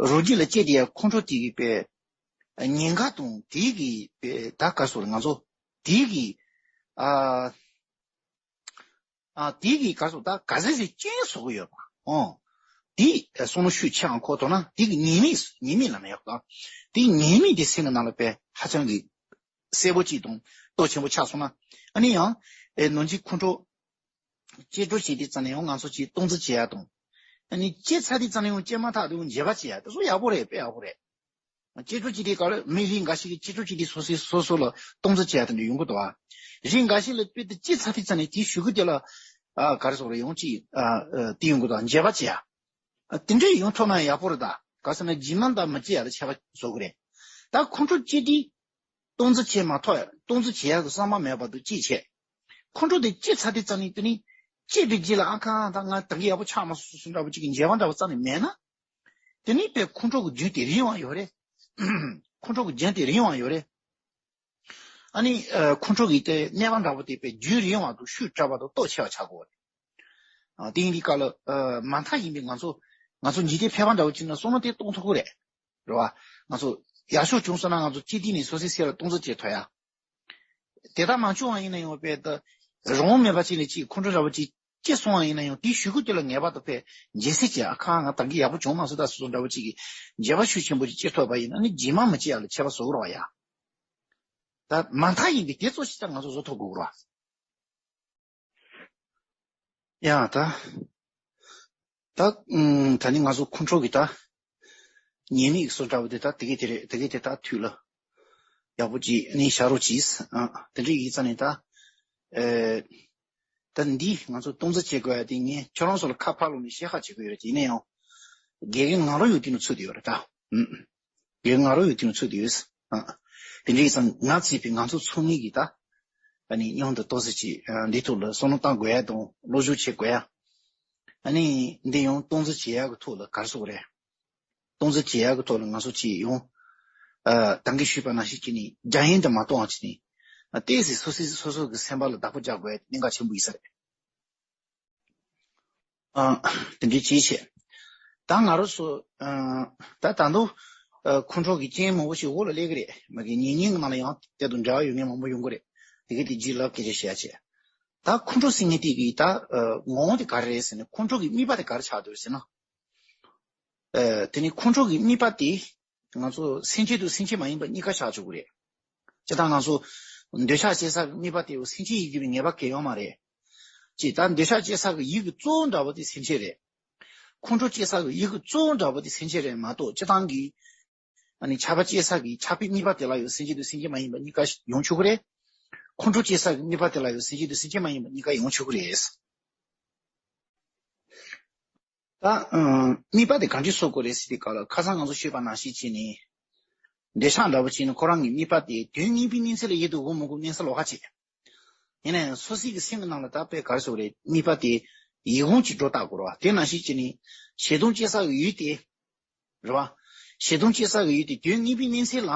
རོ་རྒྱུས་ལ་སྐྱེས་དེ་ཡ་ཁོང་ཁྲོ་དེ་གི་པའི་ཉེན་ཁ་དང་དེ་གི་པའི་ད་ག་རེ་ཟེར་དགོས་རེད། ང་ཚོ་དེ་གི་ཨ། ཨ། དེ་གི་ག་རེ་ཟེར། ད་ག་ཚད་ཟིག་རྐྱེན་བཟོ་གི་ཡོད་པ། ཨོ། དེ་བསམ་བློ་ཤུགས་ཆེའང་འཁོར་ཐུབ་ན་དེ་གི་ཉེས་དམིགས། ཉེས་དམིགས་ལབ་ན་ཡག་པ། དེ་ཉེས་དམིགས་དེ་སེམས་ཀྱི་ནང་ལ་དཔེ་ཧ་ཅང་གི་གསལ་པོ་གཅིག་དང་སྟོབས་ཆེན་པོ་ཆགས་སོང་ན། ཨ་ནི་ཡང་ཨེ་ནང་གི་ཁོང་ཁྲོ་སྐྱེ་འགྲོ་བྱེད་དུས་ཙམ་ནས་ཡང་ང་ཚོ་གིས་སྟངས་འཛིན་བྱེད་ཡ་དང་། ཨ་ནི་སྐྱེས་ཚར་དུས་ཙམ་ནས་ཡང་སྐྱེས་མ་ཐག་ཏུ་ཡང་འགྱེལ་བ་བྱེད་ཡ་དེ་ཚོ་ཡག་པོ་རེད། དཔེ་ཡག་པོ་རེད། སྐྱེ་འགྲོ་བྱེད་དུས་སྐབས་ལ་མི་རིགས་འགའ་ཞིག་གིས་སྐྱེ་འགྲོ་བྱེད་དུས་སོ་སོས་སོ་སོ་ལ་སྟངས་འཛིན་བྱེད་ཡ་དེ་འདྲ་ཡོང་གི་འདུག་ཨ། རིགས་འགའ་ཞིག་ལ་དཔེ་དེ་སྐྱེས་ཚར་དུས་ཙམ་ནས་དེའི་གཞུག་གུ་དེ་ལ་ཨ་ག་རེ་ཟེར་དགོས་རེད། ཡང་ཅིག་ཨ་ཨ་དེ་ཡོང་གི་འདུག་ཨ། འགྱེལ་བ་བྱེད་ཡ། ཨ་དེ་འདྲ་ཡོང་ཐུབ་ན་ཡག་པོ་རེད། ད་ག་ཟེར་ན་རྗེས་མ་ད་མི་སྐྱེ་ཡ་ལ་ཁྱད་པར་བཟོ་གི་རེད། ད་ཁོང་ཁྲོ་སྐྱེས་དུས་སྟངས་འཛིན་བྱེད་མ་ཐུབ་ཡ། སྟངས་འཛིན་བྱེད་ཡ་གི་བསམ་པ་མེད་པ་དང་གཅིག་བྱས། ཁོང་ཁྲོ་དེ་སྐྱེས་ཚར་དུས་ཙམ་ནས་དེ་ནི་སྐྱེས་པའི་རྗེས་ལ་ཨ་ཁ་ད་ང་ད་གིན་ཡག་པོ་ཆགས་མ་སོང་སོང་འདྲ་པོ་ཅིག་གི་འགྱེལ་བ་འདྲ་པོ་རྩ་ནས་མེད་ན། དེ་ནི་དཔེ་ཁོང་ཁྲོ་གི་རྒྱུན་དེ་རིང་བ་ཡོད་རེད། ཁོང་ཁྲོ་གི་རྒྱུན་དེ་རིང་བ་ཡོད་རེད། ཨ་ནི་ཨ་ཁོང་ཁྲོ་གི་དེ་གནས་པ་འདྲ་པོ་དེ་དཔེ་རྒྱུན་རིང་བ་དང་ཤུགས་དྲག་པ་དང་སྟོབས་ཆེ་བ་ཆགས་དགོས་རེད། ཨ་དེ་ཡིན་དུས་སྐབས་ལ་ཨ་མ་མཐའ་ཡིན་པའི་ང་ཚོ་ང་ཚོ་འཇིག་རྟེན་ཕལ་པ་འདྲ་པོ་ཅིག་ན་བསམ་བློ་དེ་གཏོང་ཐུབ་ཀྱི་རེད། རེད་བ། ང་ཚོ་ཡག་ཤོས་བྱུང་སོང་ན་ང་ཚོ་སྐྱེས་དུས་ནས་སོ་སོའི་སེམས་ལ་སྟངས་འཛིན་བྱེད་ཐུབ་ཡ། དེ་ལྟར་མ་བྱུང་བ་ཡིན་ན་ཡང་དཔེ་ད་རང་དབང་མེད་པ་ཅིག་ལ་ཅིག་ཁོང་ཁྲོ་འདྲ་པོ་ཅིག་སྐྱེས་སོང་བ་ཡིན་ན་ཡང་དེའི་གཞུག་གུ་དེ་ལ་ངེས་པར་དུ་དཔེ་འགྱེལ་སྲིད་ཀྱི། ཨ་ཁ་ང་ད་གིན་ཡག་པོ་བྱུང་མ་སོང་ད་སོ་སོ་འདྲ་པོ་ཅིག་གི་འགྱེལ་བ་ཤུགས་ཆེན་པོ་ཅིག་སྐྱེ་ཐུབ་པ་ཡིན་ན་ནི་རྗེས་མ་མི་སྐྱེ་ཡ་ལ་ཁྱད་པར་བཟོ་གི་རེད་བ་ཡ། ད་མ་མཐའ་ཡིན་པའི་དེ་ཚོ་ཞིག་ད་ང་ཚོ་བཟོ་ཐུབ་དགོས་རེད་བ། ཡ་ད། ད་ཨུམ་ད་ནི་ང་ཚོ་ཁོང་ཁྲོ་གི་ད་ཉེས་དམིགས་སུ་འདྲ་བོ་དེ་ད་དེ་གའི་དེ་རེད། དེ་གའི་དེ་ད་དུས་ལ་ཡག་པོ་ཅིག་ནི་བྱ་རོགས་གྱིས། ཨ་དེ་འདྲ་ཡིན་ཙང་ནི་ད་ཨེ་ད་འདི་ང་ཚོ་སྟངས་འཛིན་བྱེད་དགོས་ཡ་དེ་ངས་ཁྱོད་རང་ཚོ་ལ་ཁ་ཕར་ལོག་ནས་བཤད་ཁ་བྱེད་དགོས་ཡོད་རེད། ཡིན་ན་ཡང་དགེ་རྒན་ང་རང་ཡོད་དུས་ནས་ཚུད་དེ་ཡོད་རེད་ད། ཨུམ། དེ་ང་རང་ཡོད་དུས་ཚོད་དུས། ཨ། དེ་འདྲ་ཡིན་ཙང་ང་བརྩིས་པའི་ང་ཚོ་ཚང་མས་ཀྱི་ད། ཨ་ནི་སྙིང་དུ་ཏོག་ཙམ་ཅིག་ཨ་འདི་ཐོག་ལ་བསམ་བློ་བཏང་དགོས་ཡ་དང་བློ་སྦྱོང་བྱེད་དགོས་ཡ། ཨ་ནི་འདི་ཡང་སྟངས་འཛིན་བྱེད་ཡ་གི་ཐོག་ལ་ག་རེ་ཟེར་དགོས་རེད། སྟངས་འཛིན་བྱེད་ཡ་གི་ཐོག་ལ་ང་ཚོ་ཅིག་ཡང་། ཨ་ད་གིན་ཞུས་པ་ནང་བཞིན་བྱས་ནས་རྒྱ་ཡན་དུ་མ་གཏོང་བ་བྱས་ནས། ཨ་ཏོག་ཙམ་སོ་སོའི་སོ་སོ་གི་སེམས་པ་ལ་བདག་པོ་རྒྱག་དགོས་ཡ་དེ་གནད་འགག་ཆེན་པོ་ཡིན་ས་རེད། ཨ། དེ་འདྲའི་ཅིའི་ཕྱིར། ད་ང་རང་ཚོ་ཨ་ད་ད་དུང་ཨ་ཁོང་ཁྲོ་གི་རྐྱེན་མང་པོ་ཞིག་འོག་ལ་སླེབས་ཀྱི་རེད། མ་གི་ཉིན་ཉིན་གྱི་ནང་ལ་ཡང་དེ་དང་འབྲེལ་བ་ཡོད་མཁན་མང་པོ་ཡོང་གི་རེད། དེ་ག་དེ་རྗེས་ལ་སྐད་ཆ་བཤད་ཡ་བྱས། ད་ཁོང་ཁྲོ་ཟེར་མཁན་དེ་གི་ད་ཨ་ངོ་བོ་དེ་ག་རེ་རེད་ཟེར་ན། ཁོང་ཁྲོ་གི་དམིགས་པ་དེ་ག་རེ་ཆགས་འདུག་ཟེར་ན། ཨ་དེ་ནི་ཁོང་ཁྲོ་གི་དམིགས་པ་དེ། ང་ཚོ་སེམས་ཅན་དང་སེམས་ཅན་མ་ཡིན་པ་གཉིས་ཀ་ཆགས་ཆོག་གི་རེད། སྤྱིར་བཏང་ང་ཚོ་འདོད་ཆགས་སྐྱེ་ས་གི་དམིགས་པ་དེ་སེམས་ཅན་ཡིན་དགོས་པའི་ངེས་པ་གང་ཡང་ཡོད་མ་རེད། ཅེས་ད་འདོད་ཆགས་སྐྱེ་ས་གི་ཡུལ་གྱི་གཙོ་བོ་འདྲ་བོ་དེ་སེམས་ཅན་རེད། ཁོང་ཁྲོ་སྐྱེ་ས་གི་ཡུལ་གྱི་གཙོ་བོ་འདྲ་བོ་དེ་སེམས་ཅན་རེད་མ་གཏོགས། སྤྱིར་བཏང་གི་ཨ་ནི་ཆགས་པ་སྐྱེ་ས་གི་ཆགས་པའི་དམིགས་པ་དེ་ལ་ཡང་སེམས་ཅན་དང་སེམས་ཅན་མ་ཡིན་པ་གཉིས་ཀ་ཡོང་ཆོག་གི་རེད། ཁོང་ཁྲོ་སྐྱེ་ས་གི་དམིགས་པ་དེ་ལ་ཡང་སེམས་ཅན་དང་སེམས་ཅན་མ་ཡིན་པ་གཉིས་ཀ་ཡོང་ཆོག་གི་རེད། ད་ཨ་དམིགས་པ་དེ་གང་ཅི་བཟོ་དགོས་རེད་ཟེར་དུས་སྐབས་ལ། ཁ་སང་ང་ཚོ་ཤོད་པ་ནང་བཞིན་བྱས་ནས། འདོད་ཆགས་འདྲ་བོ་བྱས་ནས་ཁོ་རང་གི་དམིགས་པ་དེ་དོན་གཉིས་པའི་གནས་ཚུལ་ལ་ཡིད་དུ་འོང་མི་འོང་གི་གནས་ཚུལ་ལོགས་ཀ་བྱས། ཡིན་ན་ཡང་སོ་སོའི་གི་སེམས་ཀྱི་ནང་ལ་ད་དཔེ་ག་རེ་ཟེར་དགོས་རེད། དམིགས་པ་དེ་ཡིད་འོང་གི་སྒྲོ་བཏགས་དགོས་རེད་བ། དེ་ནང་བཞིན་བྱས་ནས་ཞེ་སྡང་སྐྱེ་ས་གི་ཡུལ་དེ། རེད་བ། ཞེ་སྡང་སྐྱེ་ས་གི་ཡུལ་དེ་དོན་གཉིས་པའི་གནས་ཚུལ་ལ།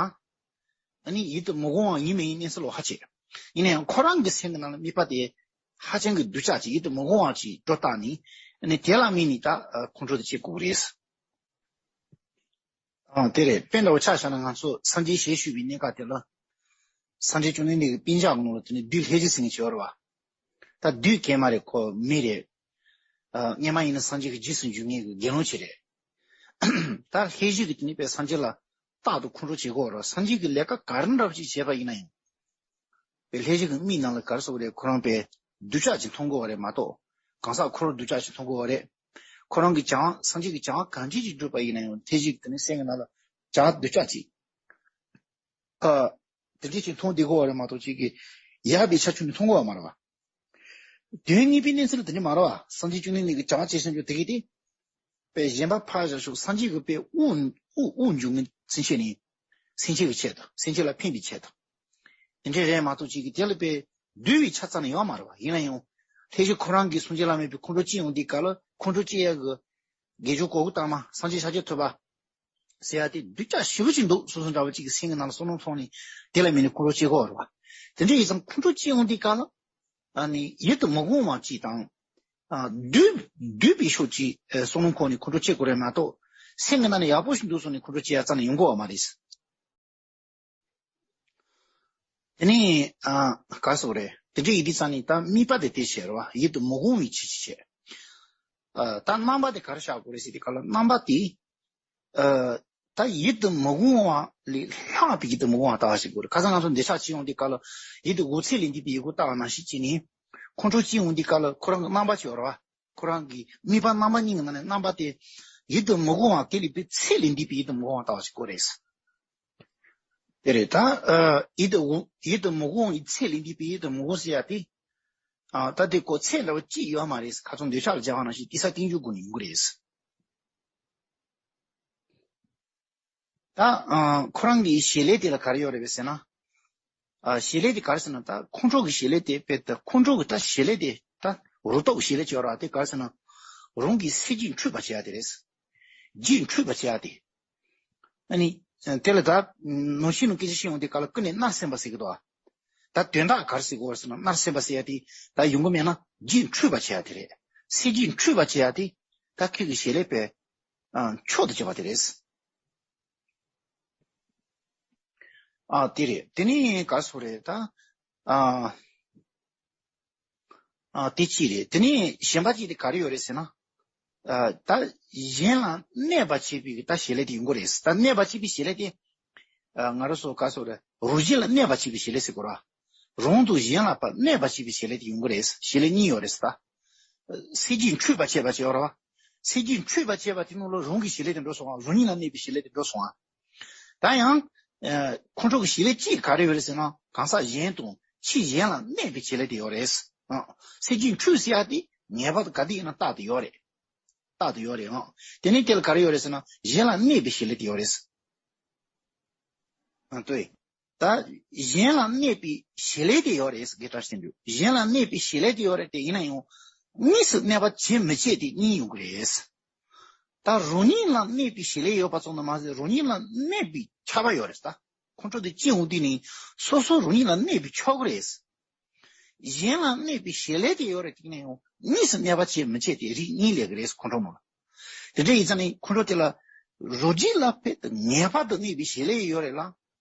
ཨ་ནི་ཡིད་དུ་མི་འོང་བ་ཡིན་མིན་གནས་ཚུལ་ལོགས་ཀ་བྱས། ཡིན་ན་ཡང་ཁོ་རང་གི་སེམས་ཀྱི་ནང་ལ་དམིགས་པ་དེ་ཧ་ཅང་གི་སྡུག་ཅག་ཅིག་ཡིད་དུ་མི་འོང་བ་ཅིག་སྒྲོ་བཏགས་ནས། ཨ་ནི་དེ་ལ་དམིགས་ནས་ད་ཁོང་ཁྲོ་དེ་སྐྱེ་དགོས་རེད། ཨང་དེ་རེད། དཔེ་འདྲ་བོ་ཆ་བཞག་ན་ང་ཚོ་སངས་རྒྱས་ཞལ་བཞུགས་པའི་གནས་སྐབས་དེ་ལ། སངས་རྒྱས་བཅོམ་ལྡན་འདས་ཀྱི་པཎ་ཞྭ་གི་ནང་ལ་དེ་ནི་བདུད་ལྷས་བྱིན་ཟེར་མཁན་ཅིག་ཡོད་རེད་བ། ད་བདུད་གན་མ་རེད། ཁོ་མི་རེད། ཨ་སྔོན་མ་ཡིན་ན་སངས་རྒྱས་ཀྱི་རྗེས་སུ་འཇུག་མཁན་གྱི་དགེ་སློང་ཅིག་རེད། ད་ལྷས་བྱིན་གྱིས་དེ་ནི་དཔེ་སངས་རྒྱས་ལ་རྟག་ཏུ་ཁོང་ཁྲོ་བྱེད་ཀྱི་ཡོད་རེད། སངས་རྒྱས་ཀྱིས་ལས་ཀ་ག་རེ་འདྲ་བོ་ཅིག་བྱས་པ་ཡིན་ན་ཡང་། པའི་ལྷས་བྱིན་གྱི་མིག་ནང་ལ་ག་རེ་ཟེར་དགོས་རེད། ཁོ་རང་པའི་སྡུག་ཅག་ཅིག་མཐོང་གི་ཡོད་རེད་མ་གཏོགས། གང་ཟག་ཁོ་རང་སྡུག་ཅག་ཅིག་མཐོང་གི་ཡོད་རེད། ཁོ་རང་གིས་བྱ་བ་སངས་རྒྱས་ཀྱིས་བྱ་བ་གང་ཅི་ཅིག་བསྒྲུབས་པ་ཡིན་ན་ཡང་ལྷས་བྱིན་གྱིས་དེ་ནི་སེམས་ཀྱི་ནང་ལ་བྱ་བ་སྡུག་ཅག་ཅིག་ཨ། དེ་འདྲ་ཅིག་མཐོང་བསྡད་ཀྱི་ཡོད་རེད་མ་གཏོགས། ཅིག་གིས་ཡག་པའི་ཆ་བྱུང་ནས་མཐོང་གི་ཡོད་མ་རེད་བ། དོན་གཉིས་པའི་གནས་ཚུལ་དེ་འདྲ་མ་རེད་བ། སངས་རྒྱས་བཅོམ་ལྡན་འདས་ཀྱིས་བྱ་བ་བྱེད་བཞིན་རྒྱུ་དེ་གི་དེ། པའི་གཞན་པ་ཕར་བཞག་ཤོག་སངས་རྒྱས་ཀྱི་པའི་དབུགས་དབུགས་དབུགས་འབྱུང་མཁན་སེམས་ཅན་ནི། སེམས་ཅན་གྱི་ཆེད་དུ། སེམས་ཅན་ལ་ཕན་པའི་ཆེད་དུ། དེ་འདྲ་རེད་མ་གཏོགས་ཅིག་གིས་དེ་ལ་པའི་འདུལ་བའི་ཆ་རྩ་ནས་ཡོད་མ་རེད་བ། ཡིན་ན་ཡང་། ལྷས་བྱིན་ཁོ་རང་གིས་སངས་རྒྱས་བླ་མེད་པའི་ཁོང་ཁྲོ་སྐྱེ་ཡོང་དུས་སྐབས་ལ་ཁོང་ཁྲོ་སྐྱེ་ཡག་གི་དགེ་སྦྱོར་གོ་དགུ་བཏང་ན་སངས་རྒྱས་ཤཱཀྱ་ཐུབ་པ་ཟེར་ཡ་དེ་སྡུག་ཅག་ཞེ་པོ་ཅིག་འདུག་བཟོ་བཟོ་འདྲ་བོ་ཅིག་གི་སེམས་ཀྱི་ནང་ལ་བསམ་བློ་ཐོངས་ནས་དེ་ལ་དམིགས་ནས་ཁོང་ཁྲོ་སྐྱེ་གི་ཡོད་རེད་བ། དེ་འདྲ་ཡིན་ཙང་ཁོང་ཁྲོ་སྐྱེ་ཡོང་དུས་སྐབས་ལ། ཨ་ནི་ཡིད་དུ་མི་འོང་བ་ཅིག་དང་། ཨ་བསྡུས་བསྡུས་པའི་ཕྱོགས་ཀྱི་ཨ་བསམ་བློ་འཁོར་ནས་ཁོང་ཁྲོ་སྐྱེ་དགོས་རེད་མ་གཏོགས། སེམས་ཀྱི་ནང་ནས་ཡག་པོ་ཞིག་འདུག་བཟོས་ནས་ཁོང་ཁྲོ་སྐྱེ་ཡ་རྩ་ནས་ཡོང་གི་ཡོད་མ་རེད། དེ་ནས་ཨ་ག་རེ་ཟེར་དགོས་རེད། དེ་འདྲ་ཡིན་དུས་ཙང་ནས་ད་དམིགས་པ་དེ་དེ་བྱས་རེད་བ། ཡིད་དུ་མི་འོང་བའི་ཆོས་ཅིག་བྱས། ཨ་ད་རྣམ་པ་དེ་ག་རེ་བཞག་དགོས་རེད་ཟེར་དུས་སྒང་ལ། རྣམ་པ་དེ་ཨ་ད་ཡིད་དུ་མི་འོང་བ་ལས་ལྷག་པའི་ཡིད་དུ་མི་འོང་བ་ལྟ་བ་ཞིག་དགོས་རེད། ཁ་སང་ང་ཚོ་འདི་ཆགས་ཅི་ཡོང་དུས་སྒང་ལ། ཡིད་དུ་འོང་ཚད་ལས་འདས་པའི་ཡི་གེ་ལྟ་བ་ནང་བཞིན་བྱས་ནས། ཁོང་ཁྲོ་སྐྱེ་འོང་དུས་སྒང་ལ་ཁོ་རང་གི་རྣམ་པ་ཅིག་ཡོད་རེད་བ། ཁོ་རང་གི་དམིགས་པ་རྣམ་པ་གཉིས་ཀྱི་ནང་ནས་རྣམ་པ་དེ་ཡིད་དུ་མི་འོང་བ་དེ་ལས་པའི་ཚད་ལས་འདས་པའི་ཡིད་དུ་མི་འོང་བ་ལྟ་བ་ཞིག་དགོས་རེད། དེ་རེད་ད། ཨ་ཡིད་དུ་འོང་ཡིད་དུ་མི་འོང་བའི་ཚད་ལས་འདས་པའི་ཡིད་དུ་མི་འོང་ཟེར་ཡ་དེ། ཨ་ད་དེ་ཀོ་ཚད་འདྲ་བོ་ཅིག་ཡོད་མ་རེད། ཁ་སང་འདོད་ཆགས་ལ་སྦྱར་བ་ནང་བཞིན་དེ་ས་སྟེང་འཇུག་དགོས་ནས་ཡོང་གི་རེད། ད་ཨ་ཁོ་རང་གི་བྱེད་ལས་དེ་ལ་ག་རེ་ཡོད་རེད་པས་ཟེར་ན། ཨ་བྱེད་ལས་དེ་ག་རེ་ཟེར་ན། ད་ཁོང་ཁྲོ་གི་བྱེད་ལས་དེ་དཔེ་ད་ཁོང་ཁྲོ་གི་ད་བྱེད་ལས་དེ་ད་རུ་ཏོག་བྱེད་ལས་ཅིག་ཡོད་རེད་བ། དེ་ག་རེ་ཟེར་ན། རང་གི་སེམས་རྒྱུད་འཁྲུད་པ་བྱེད་ཡ་དེ་རེད། རྒྱུད་འཁྲུད་པ་བྱེད་ཡ་དེ། ཨ་ནི་དེ་ལ་ད་ནང་བཞིན་ནང་སྐད་ཆ་བཤད་ཡོང་དུས་སྒང་ལ་ཀུན་ནས་མནར་སེམས་པ་ཟེར་གི་འདུག་ཨ། ད་དོན་དག་ག་རེ་ཟེར་དགོས་རེད་ཟེར་ན། མནར་སེམས་པ་ཟེར་ཡ་དེ་ད་ཡོང་གི་མེད་ན་རྒྱུད་འཁྲུད་པ་བྱེད་ཡ་དེ་རེད། སེམས་རྒྱུད་འཁྲུད་པ་བྱེད་ཡ་དེ་ད་ཁྱོད་ཀྱི་བྱེད་ལས་པས་ཨ་མཆོག་ཏུ་གྱུར་པ་དེ་རེད། ཨ་དེ་རེད། དེ་ནས་ག་རེ་ཟེར་དགོས་རེད་ད། ཨ་ཨ་དེ་གཅིག་རེད། དེ་ནས་གཞན་པ་གཅིག་དེ་ག་རེ་ཡོད་རེད་ཟེར་ན། ཨ་ད་གཞན་ལ་གནོད་པ་བྱེད་པའི་ད་བྱེད་ལས་དེ་ཡོང་གི་རེད། ད་གནོད་པ་བྱེད་པའི་བྱེད་ལས་དེ། ཨ་ང་རང་ཚོ་ག་རེ་ཟེར་དགོས་རེད། རང་བཞིན་ལ་གནོད་པ་བྱེད་པའི་བྱེད་ལས་ཟེར་དགོས་རེད་བ། རང་དང་གཞན་ལ་ཕར་གནོད་པ་བྱེད་པའི་བྱེད་ལས་དེ་ཡོང་གི་རེད། བྱེད་ལས་གཉིས་ཡོད་རེད་ཟེར་ད། སེམས་རྒྱུད་འཁྲུད་པ་བྱེད་པ་ཅིག་ཡོད་རེད་བ། སེམས་རྒྱུད་འཁྲུད་པ་བྱེད་པ་དེ་ནང་ལ་རང་གི་བྱེད་ལས་དེ་འགྲོ་སོང་བ། རང་ཉིད་ལ་གནོད་པའི་བྱེད་ལས་དེ་འགྲོ་སོང་བ། ད་ཡང་ཨ་ཁོང་ཁྲོ་གི་བྱེད་ལས་གཅིག་ག་རེ་ཡོད་རེད་ཟེར་ན། གང་ཟག་གཞན་དང་ཕྱིར་གཞན་ལ་གནོད་པའི་བྱེད་ལས་དེ་ཡོད་རེད། ཨ་སེམས་རྒྱུད་འཁྲུད་ཟེར་ཡ་དེ་ངེས་པར་དུ་ག་དུས་ཡིན་ན་རྟག་ཏུ་ཡོད་རེད། རྟག་ཏུ་ཡོད་རེད། ཨ་དེ་ནས་དེ་ལ་ག་རེ་ཡོད་རེད་ཟེར་ན། གཞན་ལ་གནོད་པའི་བྱེད་ལས་དེ་ཡོད་རེད། ཨ་ལྟོས། ད་གཞན་ལ་གནོད་པའི་བྱེད་ལས་དེ་ཡོད་རེད། དགེ་བཀྲ་ཤིས་དོན་གྲུབ། གཞན་ལ་གནོད་པའི་བྱེད་ལས་དེ་ཡོད་རེད་དེ། ཡིན་ན་ཡང་དངོས་སུ་གནོད་པ་བྱེད་མི་བྱེད་དེ་གཉིས་ཡོང་གི་རེད། ད་རང་ཉིད་ལ་གནོད་པའི་བྱེད་ལས་ཡོད་པ་ཙམ་དུ་མ་ཟད། རང་ཉིད་ལ་གནོད་པའི་ཆགས་པ་ཡོད་རེད། ད་ཁོང་ཁྲོ་དེ་སྐྱེ་འོང་དུས་ནི་སོ་སོ་རང་ཉིད་ལ་གནོད་པའི་ཆགས་ཀྱི་རེད། གཞན་ལ་གནོད་པའི་བྱེད་ལས་དེ་ཡོད་རེད་དེ། ཡིན་ན་ཡང་དངོས་སུ་གནོད་པ་བྱེད་མི་བྱེད་དེ་རིགས་གཉིས་སླེབས་ཀྱི་རེད། ཁོང་ཁྲོ་མོ་ལ། དེ་འདྲ་ཡིན་ཙང་ནི་ཁོང་ཁྲོ་དེ་ལ་རང་རྒྱུད་ལ་དཔེ་ངེས་པར་དུ་གནོད་པའི་བྱེད་ལས་ཡོད་རེད་ལ།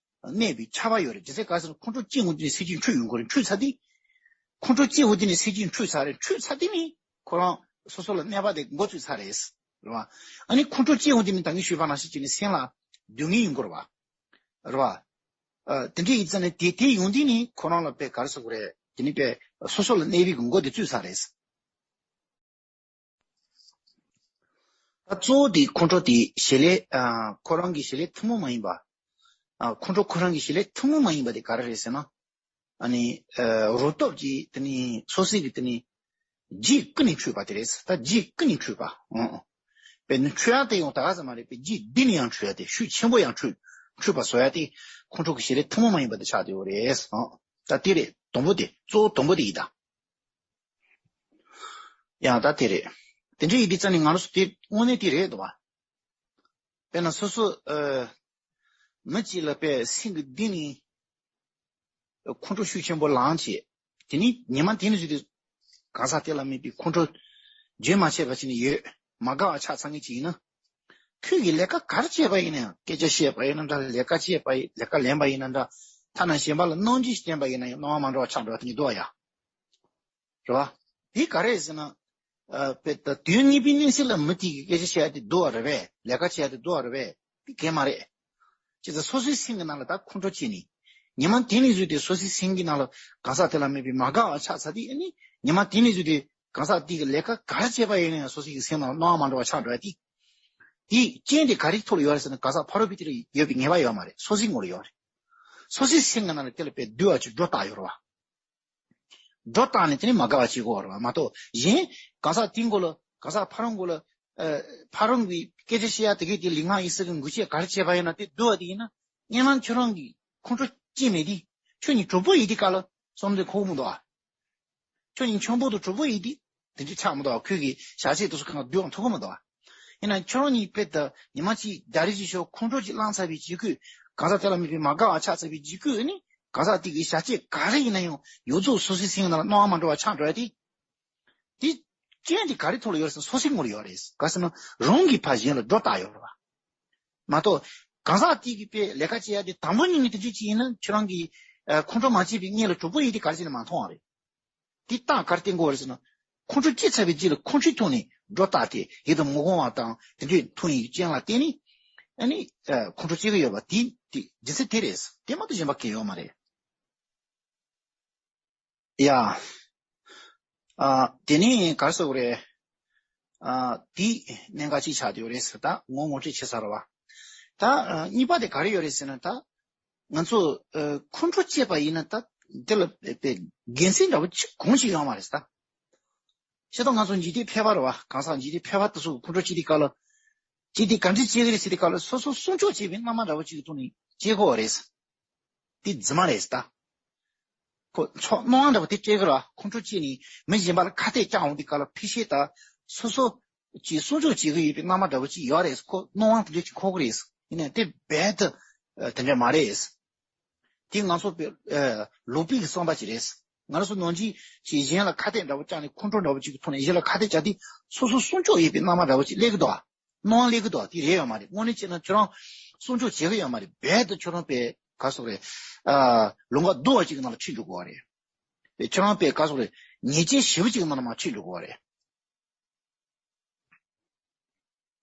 གནོད་པའི་ཆགས་པ་ཡོད་རེད། ཇི་སྲིད་ག་ཟེར་ན་ཁོང་ཁྲོ་སྐྱེ་འོང་དུས་ནས་སེམས་རྒྱུད་འཁྲུད་ཡོང་གི་རེད། འཁྲུད་ཚར་དུས། ཁོང་ཁྲོ་སྐྱེ་འོང་དུས་ནས་སེམས་རྒྱུད་འཁྲུད་ཚར་རེད། འཁྲུད་ཚར་དུས་ནས་ཁོ་རང་སོ་སོ་ལ་གནོད་པ་དེ་འགོ་བཙུགས་ཚར་རེད། རེད་བ། ཨ་ནི་ཁོང་ཁྲོ་སྐྱེ་འོང་དུས་ནས་ད་གིན་ཞུས་པ་ནང་བཞིན་བྱས་ནས་སེམས་ལ་སྡུག་བསྔལ་ཡོང་གི་རེད་བ། རེད་བ། ཨ་དེ་འདྲ་ཡིན་ཙང་ནས་དེ་དེ་ཡོང་དུས་ནས་ཁོ་རང་ལ་དཔེ་ག་རེ་ཟེར་དགོས་རེད། དེ་ནི་དཔེ་སོ་སོ་ལ་གནོད་པའི་འགོ་དེ་བཙུགས་ཚར་རེད། ད་གཙོ་བོ་དེ་ཁོང་ཁྲོ་དེ་བྱེད་ལས། ཨ་ཁོ་རང་གི་བྱེད་ལས་ཐུན་མོང་མ་ཡིན་པ། ཨ་ཁོང་ཁྲོ་ཁོ་རང་གི་བྱེད་ལས་ཐུན་མོང་མ་ཡིན་པ་དེ་ག་རེ་རེད་ཟེར་ན། ཨ་ནི་ཨ་རུ་སྟོབས་ཀྱིས་དེ་ནི་སོ་སོའི་གི་དེ་ནི་རྒྱུད་ཀུན་ནས་འཁྲུད་པ་དེ་རེད། ད་རྒྱུད་ཀུན་ནས་འཁྲུད་པ། ཨང་། དཔེར་ན་འཁྲུད་ཡག་དེ་ཡང་ད་ག་ཟེར་མ་རེད། དཔེ་རྒྱུད་འདི་ནས་ཡང་འཁྲུད་ཡག་དེ། ཤུགས་ཆེན་པོ་ཡང་འཁྲུད་འཁྲུད་པ་བཟོ་ཡག་དེ་ཁོང་ཁྲོ་གི་བྱེད་ལས་ཐུན་མོང་མ་ཡིན་པ་དེ་ཆགས་བསྡད་ཡོད་རེད། ཨང་། ད་དེ་རེད། དང་པོ་དེ། གཙོ་བོ་དང་པོ་དེ་ཡིན་ད། ཡང་ད་དེ་རེད། དེ་འདྲ་ཡིན་དུས་ཙང་ནས་ང་རང་ཚོ་དེ་དངོས་གནས་དེ་རེད་འདུག་བ། དཔེར་ན་སོ་སོ་ཨ་མི་གཅིག་ལ་དཔེ་སེམས་ཀྱི་གཏིང་ནས་ཁོང་ཁྲོ་ཤུགས་ཆེན་པོ་ལངས་བྱས། དེ་ནི་ཉི་མ་དེ་ནས་བཟུང་སྟེ་གང་ཟག་དེ་ལ་དམིགས་པའི་ཁོང་ཁྲོ་རྒྱུན་མ་ཆད་པ་བྱས་ནས་ཡོད། མ་དགའ་བ་ཆགས་ཚར་མཁན་ཅིག་ཡིན་ན། ཁྱོད་ཀྱིས་ལས་ཀ་ག་རེ་བྱས་པ་ཡིན་ན་ཡང་། སྐད་ཆ་བཤད་པ་ཡིན་ན་འདྲ། ལས་ཀ་བྱས་པ་ཡིན། ལས་ཀ་ལེན་པ་ཡིན་ན་འདྲ། ཐ་ན་གཞན་པ་ལ་གནང་རྒྱུ་ཞིག་བསྟན་པ་ཡིན་ན་ཡང་སྣང་བ་མ་འགྲོ་བ་ཆགས་འགྲོ་བ་དེ་འདྲ་འདུག་ཨ་ཡ། རེད་བ། དེ་ག་རེ་ཟེར་ན། ཨ་དཔེ་ད་དོན་གཉིས་པའི་གནས་ཚུལ་ལ་མུ་མཐུད་ཀྱི་སྐད་ཆ་བཤད་ཡ་དེ་སྡུག་པ་རེད་པས། ལས་ཀ་བྱེད་ཡ་དེ་སྡུག་པ་རེད་པས། དེ་གལ་མ་རེད། ཅི་ཟེར་སོ་སོའི་སེམས་ཀྱི་ནང་ལ་ད་ཁོང་ཁྲོ་སྐྱེས་ནས། ཉི་མ་དེ་ནས་བཟུང་སྟེ་སོ་སོའི་སེམས་ཀྱི་ནང་ལ་གང་ཟག་དེ་ལ་དམིགས་པའི་མ་དགའ་བ་ཆགས་ཚར་དུས། ཨ་ནི་ཉི་མ་དེ་ནས་བཟུང་སྟེ་གང་ཟག་དེ་གི་ལས་ཀ་ག་རེ་བྱས་པ་ཡིན་ན་ཡང་སོ་སོའི་སེམས་ནང་སྣང་བ་མ་འགྲོ་བ་ཆགས་འགྲོ་ཡ་དེ། དེའི་རྐྱེན་དེ་ག་རེའི་ཐོག་ལ་ཡོད་རེད་ཟེར་ན། གང་ཟག་ཕ་རོལ་པོའི་དེ་ལ་ཡོད་པའི་ངེས་པ་ཡོད་མ་རེད། སོ་སོའི་ངོ་ལ་ཡོད་རེད། སོ་སོའི་སེམས་ཀྱི་ནང་ལ་དེ་ལ་དཔེ་སྡུག་པ་ཅིག་སྒྲོ་བཏགས་ཡོད་རེད་བ། སྒྲོ་བཏགས་ནས་དེ་ནས་མ་དགའ་བ་བྱེད་ཀྱི་ཡོད་རེད་བ་མ་གཏོགས། གཞན་གང་ཟག་དེའི་མགོ་ལ། གང་ཟག་ཕ་རོལ་མགོ་ལ། ཨ་ཕ་རོལ་གྱི་སྐད་ཆ་བཤད་ཡ་དེ་གས་དེ་ལུས་ངག་ཡིད་གསུམ་གྱི་འགུལ་སྐྱོད་ག་རེ་བྱས་པ་ཡིན་ན་དེ་སྡུག་པ་དེ་ཡིན་ན། སྔན་མ་ཁྱོད་རང་གིས་ཁོང་ཁྲོ་སྐྱེས་མེད་དེ། ཁྱོད་གཉིས་གྲོགས་པོ་ཡིན་དུས་སྐབས་ལ་བསམ་བློ་དེ་འཁོར་གྱི་མི་འདུག་ཨ། ཁྱོད་གཉིས་ཆང་ཕོར་དུ་གྲོགས་པོ་ཡིན་དུས་དེ་འདྲ་ཆགས་མི་འདུག་ཨ། ཁོས་ཀྱི་བྱ་བྱེད་དེ་ཚོ་གང་ག་སྡུག་ཡང་ཐུག་གི་མི་འདུག་ཨ། ཡིན་ན་ཁྱོད་རང་གཉིས་དཔེ་ད་ཉི་མ་གཅིག་ཟླ་རེ་གཅིག་ཤོག་ཁོང་ཁྲོ་གཅིག་ལངས་ཚར་བའི་རྗེས་ཁོས་གང་ཟག་དེ་ལ་དམིགས་པའི་མ་དགའ་བ་ཆགས་ཚར་བའི་རྗེས་ཁོས་ནི་གང་ཟག་དེ་གི་བྱ་བྱེད་ག་རེ་ཡིན་ན་ཡང་ཡོངས་རྫོགས་སོ་སོའི་སེམས་ནང་ལ་སྣང་བ་མ་འགྲོ་བ་ཆགས་འགྲོ་ཡ་དེ། དེ་ རྐྱེན་དེ་ག་རེ་ཐོག་ལ་ཡོད་རེད་ཟེར་ན་སོ་སོའི་ངོ་ལ་ཡོད་རེད། ག་ཟེར་ན་རང་གི་ཕར་གཞན་ལ་སྒྲོ་བཏགས་ཡོད་རེད་བ། མ་གཏོགས་གང་ཟག་དེ་གི་དཔེ་ལས་ཀ་བྱེད་ཡ་དེ་དང་པོ་ཉིད་ནས་དེ་འདྲ་ཅིག་ཡིན་ན་ཁྱོད་རང་གི་ཨ་ཁོང་ཁྲོ་མ་བྱས་པའི་སྔོན་ལ་གྲོགས་པོ་ཡིན་དེ་ག་རེ་བྱས་ནས་མ་མཐོང་བ་རེད། དེ་རྟགས་ག་རེ་བསྟན་དགོས་རེད་ཟེར་ན། ཁོང་ཁྲོ་སྐྱེས་ཚར་བའི་རྗེས་ལ་ཁོང་ཁྲོའི་ཐོག་ནས་སྒྲོ་བཏགས་ཏེ་ཡིད་དུ་མི་འོང་བ་དང་དེ་འདྲའི་མཐོང་བའི་རྐྱེན་ལ་བརྟེན་ནས་ཨ་ནི་ཨ་ཁོང་ཁྲོ་སྐྱེ་གི་ཡོད་པ་དེ་དེ་རྒྱུ་མཚན་དེ་རེད། དེ་མ་གཏོགས་གཞན་པ་གང་ཡང་ཡོད་མ་རེད། ཡ། ཨ། དེ་ནས་ག་རེ་ཟེར་དགོས་རེད། ཨ། དེ་གནད་འགག་ཅིག་ཆགས་བསྡད་ཡོད་རེད་ཟེར། ད་ངོ་ངོ་སྤྲོད་བྱེད་ཚར་བ། ད་ཨ་གཉིས་པ་དེ་ག་རེ་ཡོད་རེད་ཟེར་ན། ད་ང་ཚོ་ཨ་ཁོང་ཁྲོ་སྐྱེས་པ་ཡིན་ན་ད་དེ་ལ་དཔེ་དགེ་མཚན་འདྲ་བོ་ཅིག་གང་ཞིག་ཡོད་མ་རེད་ད། ཤེས་རྟོགས་ང་ཚོ་འཇིག་རྟེན་ཕལ་པ་རེད་བ། གང་ཟག་འཇིག་རྟེན་ཕལ་པ་དེ་ཚོ་ཁོང་ཁྲོ་སྐྱེས་དུས་སྐབས་ལ། སྐྱེས་དུས་ག་འདྲ་སྐྱེ་གི་རེད་ཟེར་དུས་སྐབས་ལ་སོ་སོ་སྲུང་སྐྱོབ་བྱེད་པའི་རྣམ་པ་འདྲ་བོ་ཅིག་གི་ཐོག་ནས་སྐྱེ་གི་ཡོད་རེད། དེ་རྫུན་མ་རེད་ད། ཁོ་ཚོ་སྣང་བ་འདྲ་བོ་དེ་སྤྲད་གི་ར། ཁོང་ཁྲོ་སྐྱེས་ནས་མི་གཞན་པ་ལ་ཁ་གཏད་བཅག་འོང་དུས་སྐབས་ལ་ཕལ་ཆེར་ད་སོ་སོ་གྱིས་སྲུང་སྐྱོབ་བྱེད་གི་ཡོད་པའི་རྣམ་པ་འདྲ་བོ་ཅིག་ཡོད་རེད། ཁོ་སྣང་བ་དེ་འདྲ་ཅིག་འཁོར་གི་རེད། ཡིན་ནའི་དེ་རྦད་དེ་དེ་འདྲ་མ་རེད། དེ་ང་ཚོ་པའི་ལུགས་པའི་གི་བསམ་པ་ཅིག་རེད། ང་རང་ཚོ་ནང་ཆོས་ཀྱིས་གཞན་ལ་ཁ་གཏད་འདྲ་བོ་བཅག་ནས་ཁོང་ཁྲོ་འདྲ་བོ་ཅིག་གི་ཐོག་ནས་གཞན་ལ་ཁ་གཏད་བཅག་དུས་སོ་སོ་སྲུང་སྐྱོབ་ཡོད་པའི་རྣམ་པ་འདྲ་བོ་ཅིག་སླེབས་གི་འདུག་ཨ། སྣང་བ་སླེབས་ཀྱི་འདུག་དེ་རེད་ཡོད་མ་རེད། དངོས་གནས་བྱས་ན་ཁྱོད་རང་སྲུང་སྐྱོབ་བྱེད་ཀྱི་ཡོད་མ་རེད། རྦད་དེ་ཁྱོད་རང་པའི་ག་སོག་རེད། ཨ། ལུང་པ་སྡུག་པ་ཅིག་གི་ནང་ལ་ཁྲིད་འགྲོ་དགོས་པ་རེད། པའི་ཁྱོད་རང་པའི་ག་སོག་རེད། ཉེས་ཅན་ཞེ་པོ་ཅིག་གི་ནང་ལ་མར་ཁྲིད་འགྲོ་དགོས་པ་རེད།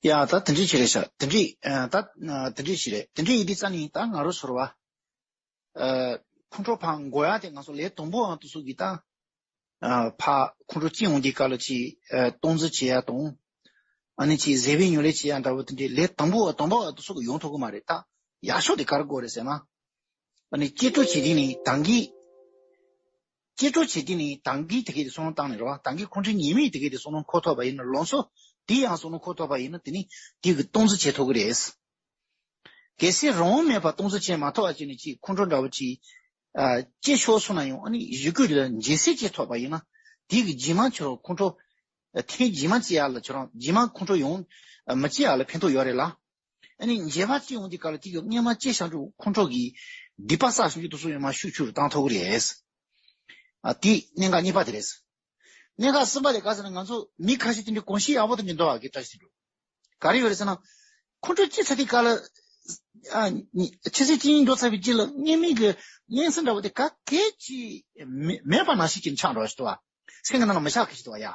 ཡ་ད་དེ་འདྲ་ཅིག་རེད་ཤག་དེ་འདྲ་ཨ་ད་ཨ་དེ་འདྲ་ཅིག་རེད། དེ་འདྲ་ཡིན་དུས་ཙ་ནི་ད་ང་རང་ཚོ་རེད་བ། ཨ་ཁོང་ཁྲོ་ཕར་འགོག་ཡ་དེ་ང་ཚོ་ལས་དང་པོ་ཨ་དེ་ཚོ་གི་ད། ཨ་ཕར་ཁོང་ཁྲོ་སྐྱེ་འོང་དུས་སྐབས་ལ་ཅིག་ཨ་སྟངས་འཛིན་བྱེད་ཡ་དང་། ཨ་ནི་ཅིག་བཟོད་པའི་ཉམས་ལེན་བྱེད་ཡ་འདྲ་བོ་དེ་འདྲའི་ལས་དང་པོ་དང་པོ་དེ་ཚོ་གི་ཡོང་ཐུབ་ཀྱི་མ་རེད་ད། ཡག་ཤོས་དེ་ག་རེ་དགོས་རེད་ཟེར་ན། ཨ་ནི་སྐྱེ་འགྲོ་བྱེད་དུས་ནི་ད་གིན། སྐྱེ་འགྲོ་བྱེད་དུས་ནི་ད་གིན་དེ་གས་དེ་བསམ་བློ་བཏང་ནས་རེད་བ། ད་གིན་ཁོང་ཁྲོའི་ཉེས་དམིགས་དེ་གས་དེ་བསམ་བློ་འཁོར་ཐུབ་པ་ཡིན་ན། ལམ་སང་དེ་ཡང་བསམ་བློ་འཁོར་ཐུབ་པ་ཡིན་ན་དེ་ནི་དེ་གི་སྟངས་འཛིན་བྱེད་ཐུབ་ཀྱི་རེད། གལ་སྲིད་རང་དབང་མེད་པར་སྟངས་འཛིན་བྱེད་མ་ཐུབ་པ་བྱས་ནས་ཅིག་ཁོང་ཁྲོ་འདྲ་བོ་ཅིག་ཨ་སྐྱེ་ཤོར་སོང་ན་ཡང་ཨ་ནི་གཞི་རྒོད་ལ་འགྱེལ་སྲིད་སྐྱེ་ཐུབ་པ་ཡིན་ན། དེ་གི་རྗེས་མ་ཁྱོད་རང་ཁོང་ཁྲོ་ཨ་ཐེངས་རྗེས་མ་སྐྱེ་ཡ་ལ་ཁྱོད་རང་རྗེས་མ་ཁོང་ཁྲོ་ཡོང་ཨ་མི་སྐྱེ་ཡ་ལ་ཕན་ཐོགས་ཡོད་རེད་ལ། ཨ་ནི་འགྱེལ་བ་སྐྱེ་ཡོང་དུས་སྐབས་ལ་དེ་གི་སྔོན་མ་སྐྱེས་བཞག་འགྲོ་ཁོང་ཁྲོ་གི་སྡིག་པ་བསགས་བཞག་རྒྱུ་དེ་ཚོ་ཡང་མར་ཤུགས་ཆུང་རུ་བཏང་ཐུབ་ཀྱི་རེད། ཨ་དེ་གནད་འགག་གཉིས་པ་དེ་རེད། གནད་འགག་གསུམ་པ་དེ་ག་ཟེར་ན། ང་ཚོ་མི་ཁ་ཤས་དེ་འདྲའི་གོམས་གཤིས་ཡག་པོ་དེ་འདྲ་འདུག་བ་གི་བཀྲ་ཤིས་དེ་འདྲ། ག་རེ་ཡོད་རེད་ཟེར་ན། ཁོང་ཁྲོ་སྐྱེས་ཚར་དུས་སྐབས་ལ། ཨ་ནི་ཆུ་ཚོད་གཅིག་གཉིས་འགྲོ་ཚར་བའི་རྗེས་ལ་སྔོན་མའི་གི་གཉེན་སྲིང་འདྲ་བོ་དེ་ག་གེ་ཅིག་མེད་མེད་པ་ནང་བཞིན་གྱི་ཆགས་འགྲོ་བ་ཞིག་འདུག་བ། སེམས་ཀྱི་ནང་ལ་མི་ཆགས་གི་ཞིག་འདུག་བ་ཡ།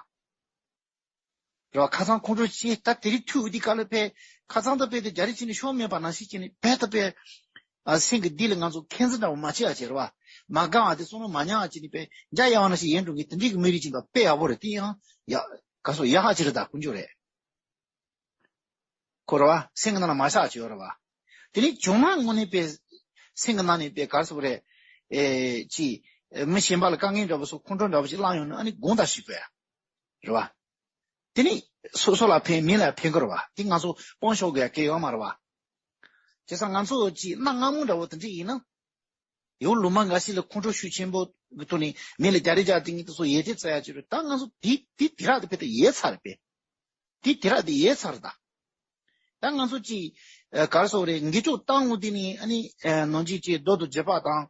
རེད་བ། ཁ་སང་ཁོང་ཁྲོ་སྐྱེས་ད་དེ་རིང་ཐུག་དུས་སྐབས་ལ་ཕེ་ཁ་སང་ད་ཕེ་དེ་རྒྱ་རི་ཅིག་ནས་ཤོར་མེད་པ་ནང་བཞིན་བྱས་ནས་ཕེ་ད་ཕེ། ཨ་སེམས་ཀྱི་འདི་ལ་ང་ཚོ་ཁེངས་སྐྱུང་འདྲ་བོ་མ་བྱེད་ཨ་བྱེད་རེད་བ། མ་དགའ་བ་དེ་བསམ་བློ་མ་ཉར་ཨ་བྱེད་ནས་ཕེ་འཇའ་ཡལ་བ་ནང་བཞིན་ཡལ་འགྲོ་མཁན་དེ་འདྲའི་གི་མི་རིགས་ཅིག་འདུག་དཔེ་ཡག་པོ་རེད། དེ་ཡང་ཡ་ག་སོ་ཡག་ཧ་ཅིག་རེད། ད་ཀུན་སྤྱོད་རེད། ཁོ་རེད་བ། སེམས་ཀྱི་ནང་ལ་མ་ཆགས་ཅིག་ཡོད་རེད་བ། དེ་ནས་བྱུང་ན་དངོས་གནས་དཔེ་སེམས་ཀྱི་ནང་ནས་དཔེ་ག་རེ་ཟེར་དགོས་རེད། ཨེ་ཅི། མི་གཞན་པ་ལ་དཀའ་ངལ་འདྲ་བོ་སོགས་ཁོང་ཁྲོ་འདྲ་བོ་ཅིག་བསླངས་ཡོང་ན་ཨ་ནི་དགོངས་དག་ཞུ་དགོས་ཡ། རེད་བ། དེ་ནི་སོ་སོ་ལ་ཕན་མི་ལ་ཕན་གི་རེད་བ། དེ་ང་ཚོ་སྤོང་ཤོག་དགོས་ཡ་གལ་ཡོད་མ་རེད་བ། བྱས་ཙང་ང་ཚོ་ཅིག་གནའ་སྔ་མོ་འདྲ་བོ་དེ་འདྲ་ཡིན་ན། ཡང་ལུང་པ་འགའ་ཞིག་ལ་ཁོང་ཁྲོ་ཤུགས་ཆེན་པོ་གི་ཐོག་ནས་མི་ལ་རྒྱ་རི་རྒྱག་དེ་ངས་དེ་ཚོ་ཡིད་ཆེས་བྱེད་ཡ་ཅིག་རེད། ད་ང་ཚོ་དེ་དེ་དེ་རག་དེ་དཔེ་དེ་ཡལ་ཚར་རེད་པས། དེ་དེ་རག་དེ་ཡལ་ཚར་རེད་ད། ད་ང་ཚོ་ཅིག་ཨ་ག་རེ་ཟེར་དགོས་རེད། འགྱིག་ཅོག་བཏང་འོང་དུས་ནས་ཨ་ནི་ཨ་ནང་ཆོས་ཅིག་རྡོ་དང་རྒྱུག་པ་དང་།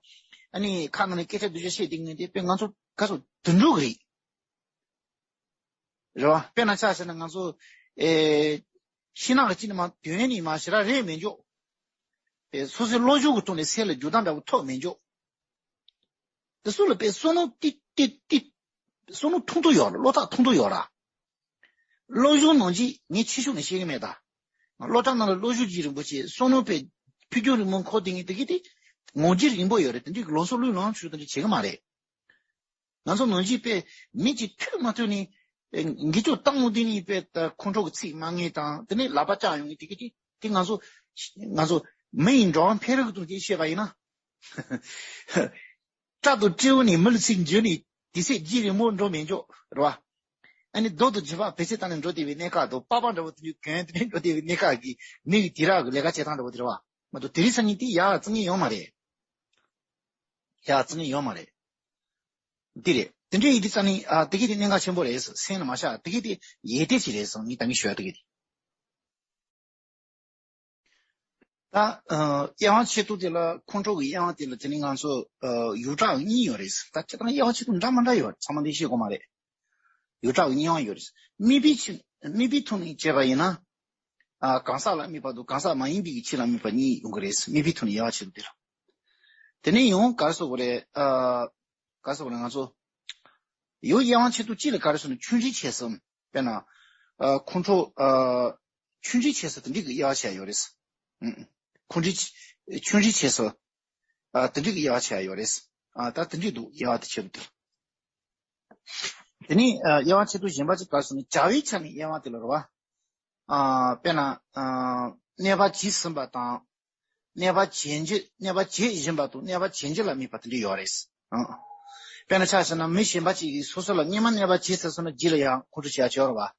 ཨ་ནི་ཁ་ནང་ནས་སྐད་ཆ་སྡུག་ཅག་བཤད་དེ་ངས་དེ་དཔེ་ང་ཚོ་ག་རེ་ཟེར་དུད་འགྲོ་གི་རེད། རེད་བ། དཔེར་ན་ཆ་བཞག་ན་ང་ཚོ་ཨེ་ཤིང་ནགས་ཀྱི་དཀྱིལ་ནས་མར་དོན་ནས་མར་ཞེ་དྲག་རེད་མི་འཇོག་དཔེ་སོ་སོའི་བློ་སྦྱོང་གི་ཐོག་ནས་སེམས་ལ་འགྱུར་ལྡོག་འདྲ་བོ་ཐོབ་མི་འཇོག་དེ་ཚོ་ལ་དཔེ་བསམ་བློ་ཏི་ཏི་ཏི། བསམ་བློ་ཐོངས་ཐོངས་ཡོད་ར། བློ་ཐག་ཐོངས་ཐོངས་ཡོད་ར། བློ་སྦྱོང་ནང་བཞིན་ངས་ཆེ་ཤོས་ནས་བཤད་གི་མེད་ད། སློབ་གྲྭ་ནང་ལ་བློ་སྦྱོང་བྱེད་རིང་པོ་བྱས། བསམ་བློ་དཔེ་ཕུགས་རྒྱང་རིང་པོ་འཁོར་དེ་ངས་དེ་གི་དེ་ངོ་རྒྱུ་རིང་པོ་ཡོད་རེད། དེ་འདྲའི་ལམ་སང་ལུས་ལངས་ཆོག་དེ་འདྲ་བྱེད་གི་མ་རེད། ང་ཚོ་ནང་བཞིན་དཔེ་མི་གཅིག་ཐུག་མ་ཐུག་ནས་དཔེ་འགྱིག་ཅོག་བཏང་འོང་དུས་ནས་དཔེ་ད་ཁོང་ཁྲོ་གི་ཚིག་སྨྲ་མཁན་དང་དེ་ནས་ལག་པ་བཅག་ཡོང་མཁན་དེ་གི་དེ་དེ་ང་ཚོ་ང་ཚོ་མི་ཡི་འགྲོ་བ་ཕན་རེ་གི་དོན་དེ་བཤད་པ་ཡིན་ན། སྐྲ་དང་སྤྲེའུ་ནས་མི་ལ་ཚིག་འཇུས་ནས་དེ་ཚེ་རྗེས་རིང་མོ་འགྲོ་མི་འཇོག་རེད་བ། ཨ་ནི་རྡོ་དང་རྒྱུག་པ་བེད་སྤྱོད་བཏང་ནས་འགྲོ་བསྡད་པའི་གནས་སྐབས་དང་། པགས་པ་འདྲ་བོ་དེ་ཚོ་གྱོན་དེ་ནས་འགྲོ་བསྡད་པའི་གནས་སྐབས་ཀྱི་མི་གི་དེ་རག་གི་ལས་ཀ་བྱེད་སྟངས་འདྲ་བོ་དེ་རེད་བ། མ་གཏོགས་དེ་རིང་སང་ཉིན་དེ་ཡག་བརྩི་མཁན་ཡོད་མ་རེད། ཡག་བརྩི་མཁན་ཡོད་མ་རེད། འདི་རེད། དེ་འདྲ་ཡིན་དུས་ཙང་ནི་ཨ་དེ་གི་དེ་གནད་འགག་ཆེན་པོ་རེད། སེམས་ལ་མ་བཞག་དེ་གི་དེ་ཡིད་བརྟན་ཅིག་རེད་བསམ། ངས་ད་ངས་ཞུ་ཡ་དེ་གི་དེ། ད་ཨ་དབྱེ་བ་ཕྱེ་ཐུབ་དེ་ལ་ཁོང་ཁྲོ་གི་དབྱེ་བ་དེ་ལ་དེ་ནི་ང་ཚོ་ཨ་ཡུལ་གྲངས་གཉིས་ཡོད་རེད། ད་སྤྱིར་བཏང་དབྱེ་བ་ཕྱེ་ཐུབ་འདྲ་མ་འདྲ་ཡོད་རེད། ཚང་མ་དེ་ཤེས་དགོས་མ་རེད། ཡོངས་གྲགས་ཀྱི་དམིགས་དབང་ཡོད་རེད། དམིགས་པའི་ཆོས་དམིགས་པའི་ཐོག་ནས་བྱས་པ་ཡིན་ན། ཨ་གང་ཟག་ལ་དམིགས་པ་དང་གང་ཟག་མ་ཡིན་པའི་ཆོས་ལ་དམིགས་པ་གཉིས་ཡོང་གི་རེད། དམིགས་པའི་ཐོག་ནས་དབྱེ་བ་ཕྱེ་རྒྱུ་དེ་རེད། དེ་ནས་ཡང་ག་རེ་ཟེར་དགོས་རེད། ཨ་ག་རེ་ཟེར་དགོས་རེད། ང་ཚོ་ཡང་དབྱེ་བ་ཕྱེ་ཐུབ་ཅིག་ལ་ག་རེ་ཟེར་ན་ཆུང་འབྲིང་ཆེ་གསུམ། དཔེར་ན། ཨ་ཁོང་ཁྲོ། ཨ་ཆུང་འབྲིང་ཆེ་ས་དེ་འདྲའི་གི་དབྱེ་བ་ཕྱེ་ཡ་ཡོད་རེད། ཨུམ། ཁོང་ཁྲོ་ཆེ། ཆུང་འབྲིང་ཆེ་ས། ཨ་དེ་འདྲའི་གི་དབྱེ་བ་ཕྱེ་ཡ་ཡོད་རེད། ཨ་ད་དེ་འདྲའི་འདུག་དབྱེ་བ་དེ་ཕྱེ་རུ་དེ། དེ་ནས་ཨ་དབྱེ་བ་ཕྱེ་དུས་གཞན་པ་ཅིག་ག་རེ་ཟེར་ན་བྱ་བའི་ཆ་ནས་དབྱེ་བ་དེ་ལ་རེད་བ། ཨ་དཔེར་ན། ཨ་གནས་པ་བྱས་ཟིན་པ་དང་། གནས་པ་བྱེད་འགྱུར། གནས་པ་བྱེད་བཞིན་པ་དང་གནས་པ་བྱེད་འགྱུར་ལ་དམིགས་པ་དེ་འདྲ་ཡོད་རེད། ཨང་། དཔེར་ན་ཆ་བཞག་ན་མི་གཞན་པ་ཅིག་གིས་སོ་སོ་ལ་སྔོན་མ་གནས་པ་བྱས་ཚར་སོང་ན་རྗེས་ལ་ཡང་ཁོང་ཁྲོ་བྱེད་ཡ་ཡོད་རེད་བ།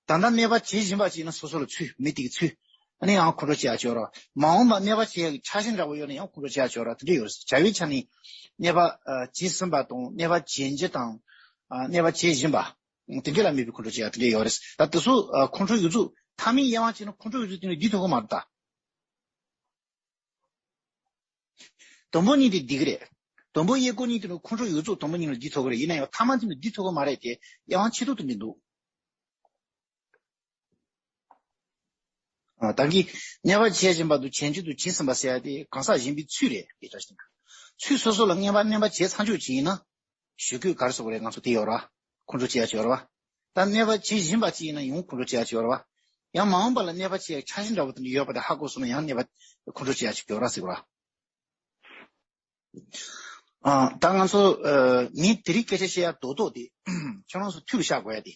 ད་ལྟ་གནས་པ་བྱེད་བཞིན་པ་ཅིག་ཡིན་ན་སོ་སོ་ལ་ཚུད། མི་དེ་གི་ཚུད། ཨ་ནི་ཡང་ཁོང་ཁྲོ་བྱེད་ཡ་ཡོད་རེད། མ་འོངས་པ་གནས་པ་བྱེད་ཡ་གི་ཆ་ཤས་འདྲ་བོ་ཡོད་ན་ཡང་ཁོང་ཁྲོ་བྱེད་ཡ་ཡོད་རེད། དེ་འདྲ་ཡོད་རེད། བྱ་བའི་ཆ་ནས་གནས་པ་ཨ་བྱས་ཟིན་པ་དང་གནས་པ་བྱེད་འགྱུར་དང་། ཨ་གནས་པ་བྱེད་བཞིན་པ། དེ་འདྲ་ལ་དམིགས་པའི་ཁོང་ཁྲོ་བྱེད་ཡ་དེ་འདྲ་ཡོད་རེད། ད་དེ་ཚོ་ཨ་ཁོང་ཁྲོ་ཡོད་ཚུལ་མཐའ་མའི་དབྱེ་བ་ཕྱེ་ན་ཁོང་ཁྲོ་ཡོད་ཚུལ་དེ་ནི་འདི་ཐུག་གི་མ་རེད་ད། དང་པོ་གཉིས་དེ་འདི་གི་རེད། དང་པོ་དབྱེ་སྒོ་གཉིས་དེ་ནི་ཁོང་ཁྲོ་ཡོད་ཚུལ་དང་པོ་གཉིས་ལ་འདི་ཐུག་གི་རེད། ཡིན་ན་ཡང་མཐའ་མ་དེ་ནི་འདི་ཐུག་གི་མ་རེད་དེ། དབྱེ་བ་ཕྱེ་ཐུབ་དེ་འདི་འདུག་ཨ་ད་གིན་གནས་པ་བྱས་བཞིན་པ་དང་བྱེད་འགྱུར་དང་བྱས་ཟིན་པ་ཟེར་ཡ་དེ་གང་ཟག་གཞན་པའི་ཚུལ་རེད། དེ་འདྲ་ཞིག་ཚུལ་སོ་སོ་ལ་སྔོན་མ་གནས་པ་བྱས་ཚར་ཆོག་ཅིག་ཡིན་ན། ཞུ་གུས་ག་རེ་ཟེར་དགོས་རེད། ང་ཚོ་དེ་ཡོད་ར། ཁོང་ཁྲོ་བྱེད་ཡ་ཅིག་ཡོད་ར་བ། ད་གནས་པ་བྱེད་བཞིན་པ་ཅིག་ཡིན་ན་ཡང་ཁོང་ཁྲོ་བྱེད་ཡ་ཅིག་ཡོད་ར་བ། ཡང་མ་འོངས་པ་ལ་གནས་པ་བྱེད་ཡ་ཆ་ཤས་འདྲ་བོ་དེ་འདྲ་ཡོད་པ་དེ་ཧ་གོ་སོང་ན་ཡང་གནས་པ་ཁོང་ཁྲོ་བྱེད་ཡ་ཅིག་ཡོད་ར་ཟེར་དགོས་ར། ཨ་ད་ང་ཚོ་ཨ་ངས་དེ་རིང་སྐད་ཆ་བཤད་ཡ་རྡོག་རྡོག་དེ་ཁྱོད་རང་ཚོ་ཐུགས་ལ་བཞག་དགོས་ཡ་དེ།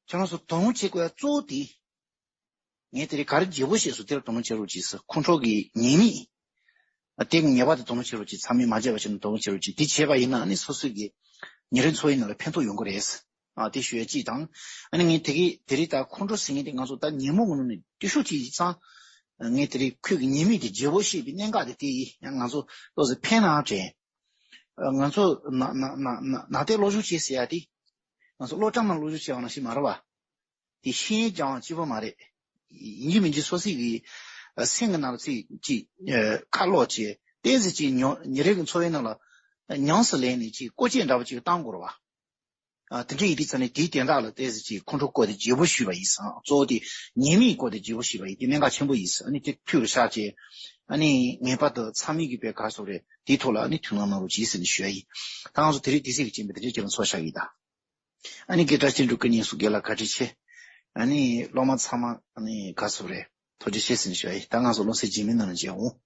ཁྱོད་རང་ཚོ་དོ་སྣང་བྱེད་དགོས་ཡ་གཙོ་བོ་དེ། ངས་དེ་རིང་ག་རེ་བརྗེ་པོ་བཤད་སོང་། དེར་དོ་སྣང་བྱེད་རོགས་གྱིས་ཟེར། ཁོང་ཁྲོ་གི་ཉེས་དམིགས། དེ་གི་ངེས་པར་དུ་དོ་སྣང་བྱེད་རོགས་གྱིས། ཚང་མས་མ་བརྗེད་པ་བྱས་ནས་དོ་སྣང་བྱེད་རོགས་གྱིས། དེ་བྱས་པ་ཡིན་ན་ཨ་ནི་སོ་སོ་གི་ཉིན་རེའི་འཚོ་བའི་ནང་ལ་ཕན་ཐོགས་ཡོང་གི་རེད། ཨ་དེ་ཞུ་ཡ་གཅིག་དང་། ཨ་ནི་ངས་དེ་གི་དེ་རིང་ད་ཁོང་ཁྲོ་ཟེར་མཁན་དེ་ང་ཚོ་ད་ཉིན་མོ་ངོ་ནས་འཐུས་ཤོར་གྱི་ཡིན་ཙང་། ངས་དེ་རིང་ཁོས་གི་ཉེས་དམིགས་དེ་བརྗེ་པོ་བཤད་པའི་གནད་འགག་དེ་དེ་ཡིན། ཡང་ང་ཚོ་ཏོག་ཙམ་ཕན་ན་དྲན། ང་ཚོ་ན་ན་ན་ན་ན་དེ་སློབ་སྦྱོང་བྱེད་ཟེར་ཡ་དེ། ང་ཚོ་སློབ་གྲྭ་ནང་སློབ་སྦྱོང་བྱེད་པ་ནང་བཞིན་མ་རེད་བ། དེ་ཤེས་ཀྱང་སྐྱིད་པོ་མ་རེད། ཡིན་གཅིག་མིན་གཅིག་སོ་སོའི་གི་སེམས་ཀྱི་ནང་ལ་ཚིག་ཅིག་ཁ་ལོག་བྱས་ཏོག་ཙམ་ཅིག་ཉོ་ཉིན་རེ་གི་འཚོ་བའི་ནང་ལ་ཉམས་སུ་ལེན་ནས་ཅིག་བཀོལ་སྤྱོད་འདྲ་པོ་ཅིག་བཏང་དགོས་རེད་བ། ཨ་དེ་འདྲ་ཡིན་དུས་ཙང་ནས་དེའི་དོན་དག་ལ་ཏོག་ཙམ་ཅིག་ཁོང་ཁྲོ་སྐོར་དེ་བརྗེ་པོ་ཞུས་པ་ཡིན་ཙང་། གཙོ་བོ་དེ་ཉེས་དམིགས་སྐོར་དེ་བརྗེ་པོ་ཞུས་པ་ཡིན། དེ་གནད་འགག་ཆེན་པོ་ཡིན་ཙང་། ཨ་ནི་དེ་ཐུགས་ལ་བཞག་བྱས། ཨ་ནི་ངེས་པར་དུ་ཚང་མས་གི་དཔེ་ག་སོགས་རེད། དེའི་ཐོག་ལ་ཨ་ནི་ཐུགས་སྣང་གནང་རོགས་གྱིས་ཟེར་ནས་ཞུ་ཡ་ཡིན། ད་ང་ཚོ་དེ་རིང་དུས་ཚོད་ཀྱི་རྐྱེན་པས་དེ་འདྲའི་ཁྱེད་རང་ཚོར་བཞག་གི་ཡིན་ད། ཨ་ནི་དགེ་བཀྲ་ཤིས་འབྲུག་གི་ཉེས་སུ་དགེ་ལ་བཀའ་དྲིན་ཆེ། ཨ་ནི་སློབ་མ་ཚང་མ་ཨ་ནི་ག་སོགས་རེད། ཐུགས་རྗེ་ཆེ་ཟེར་ནས་ཞུ་ཡ་ཡིན། ད་ང་ཚོ་སློབ་ཚན་རྗེས་མའི་ནང་ལ་མཇལ་འོང་།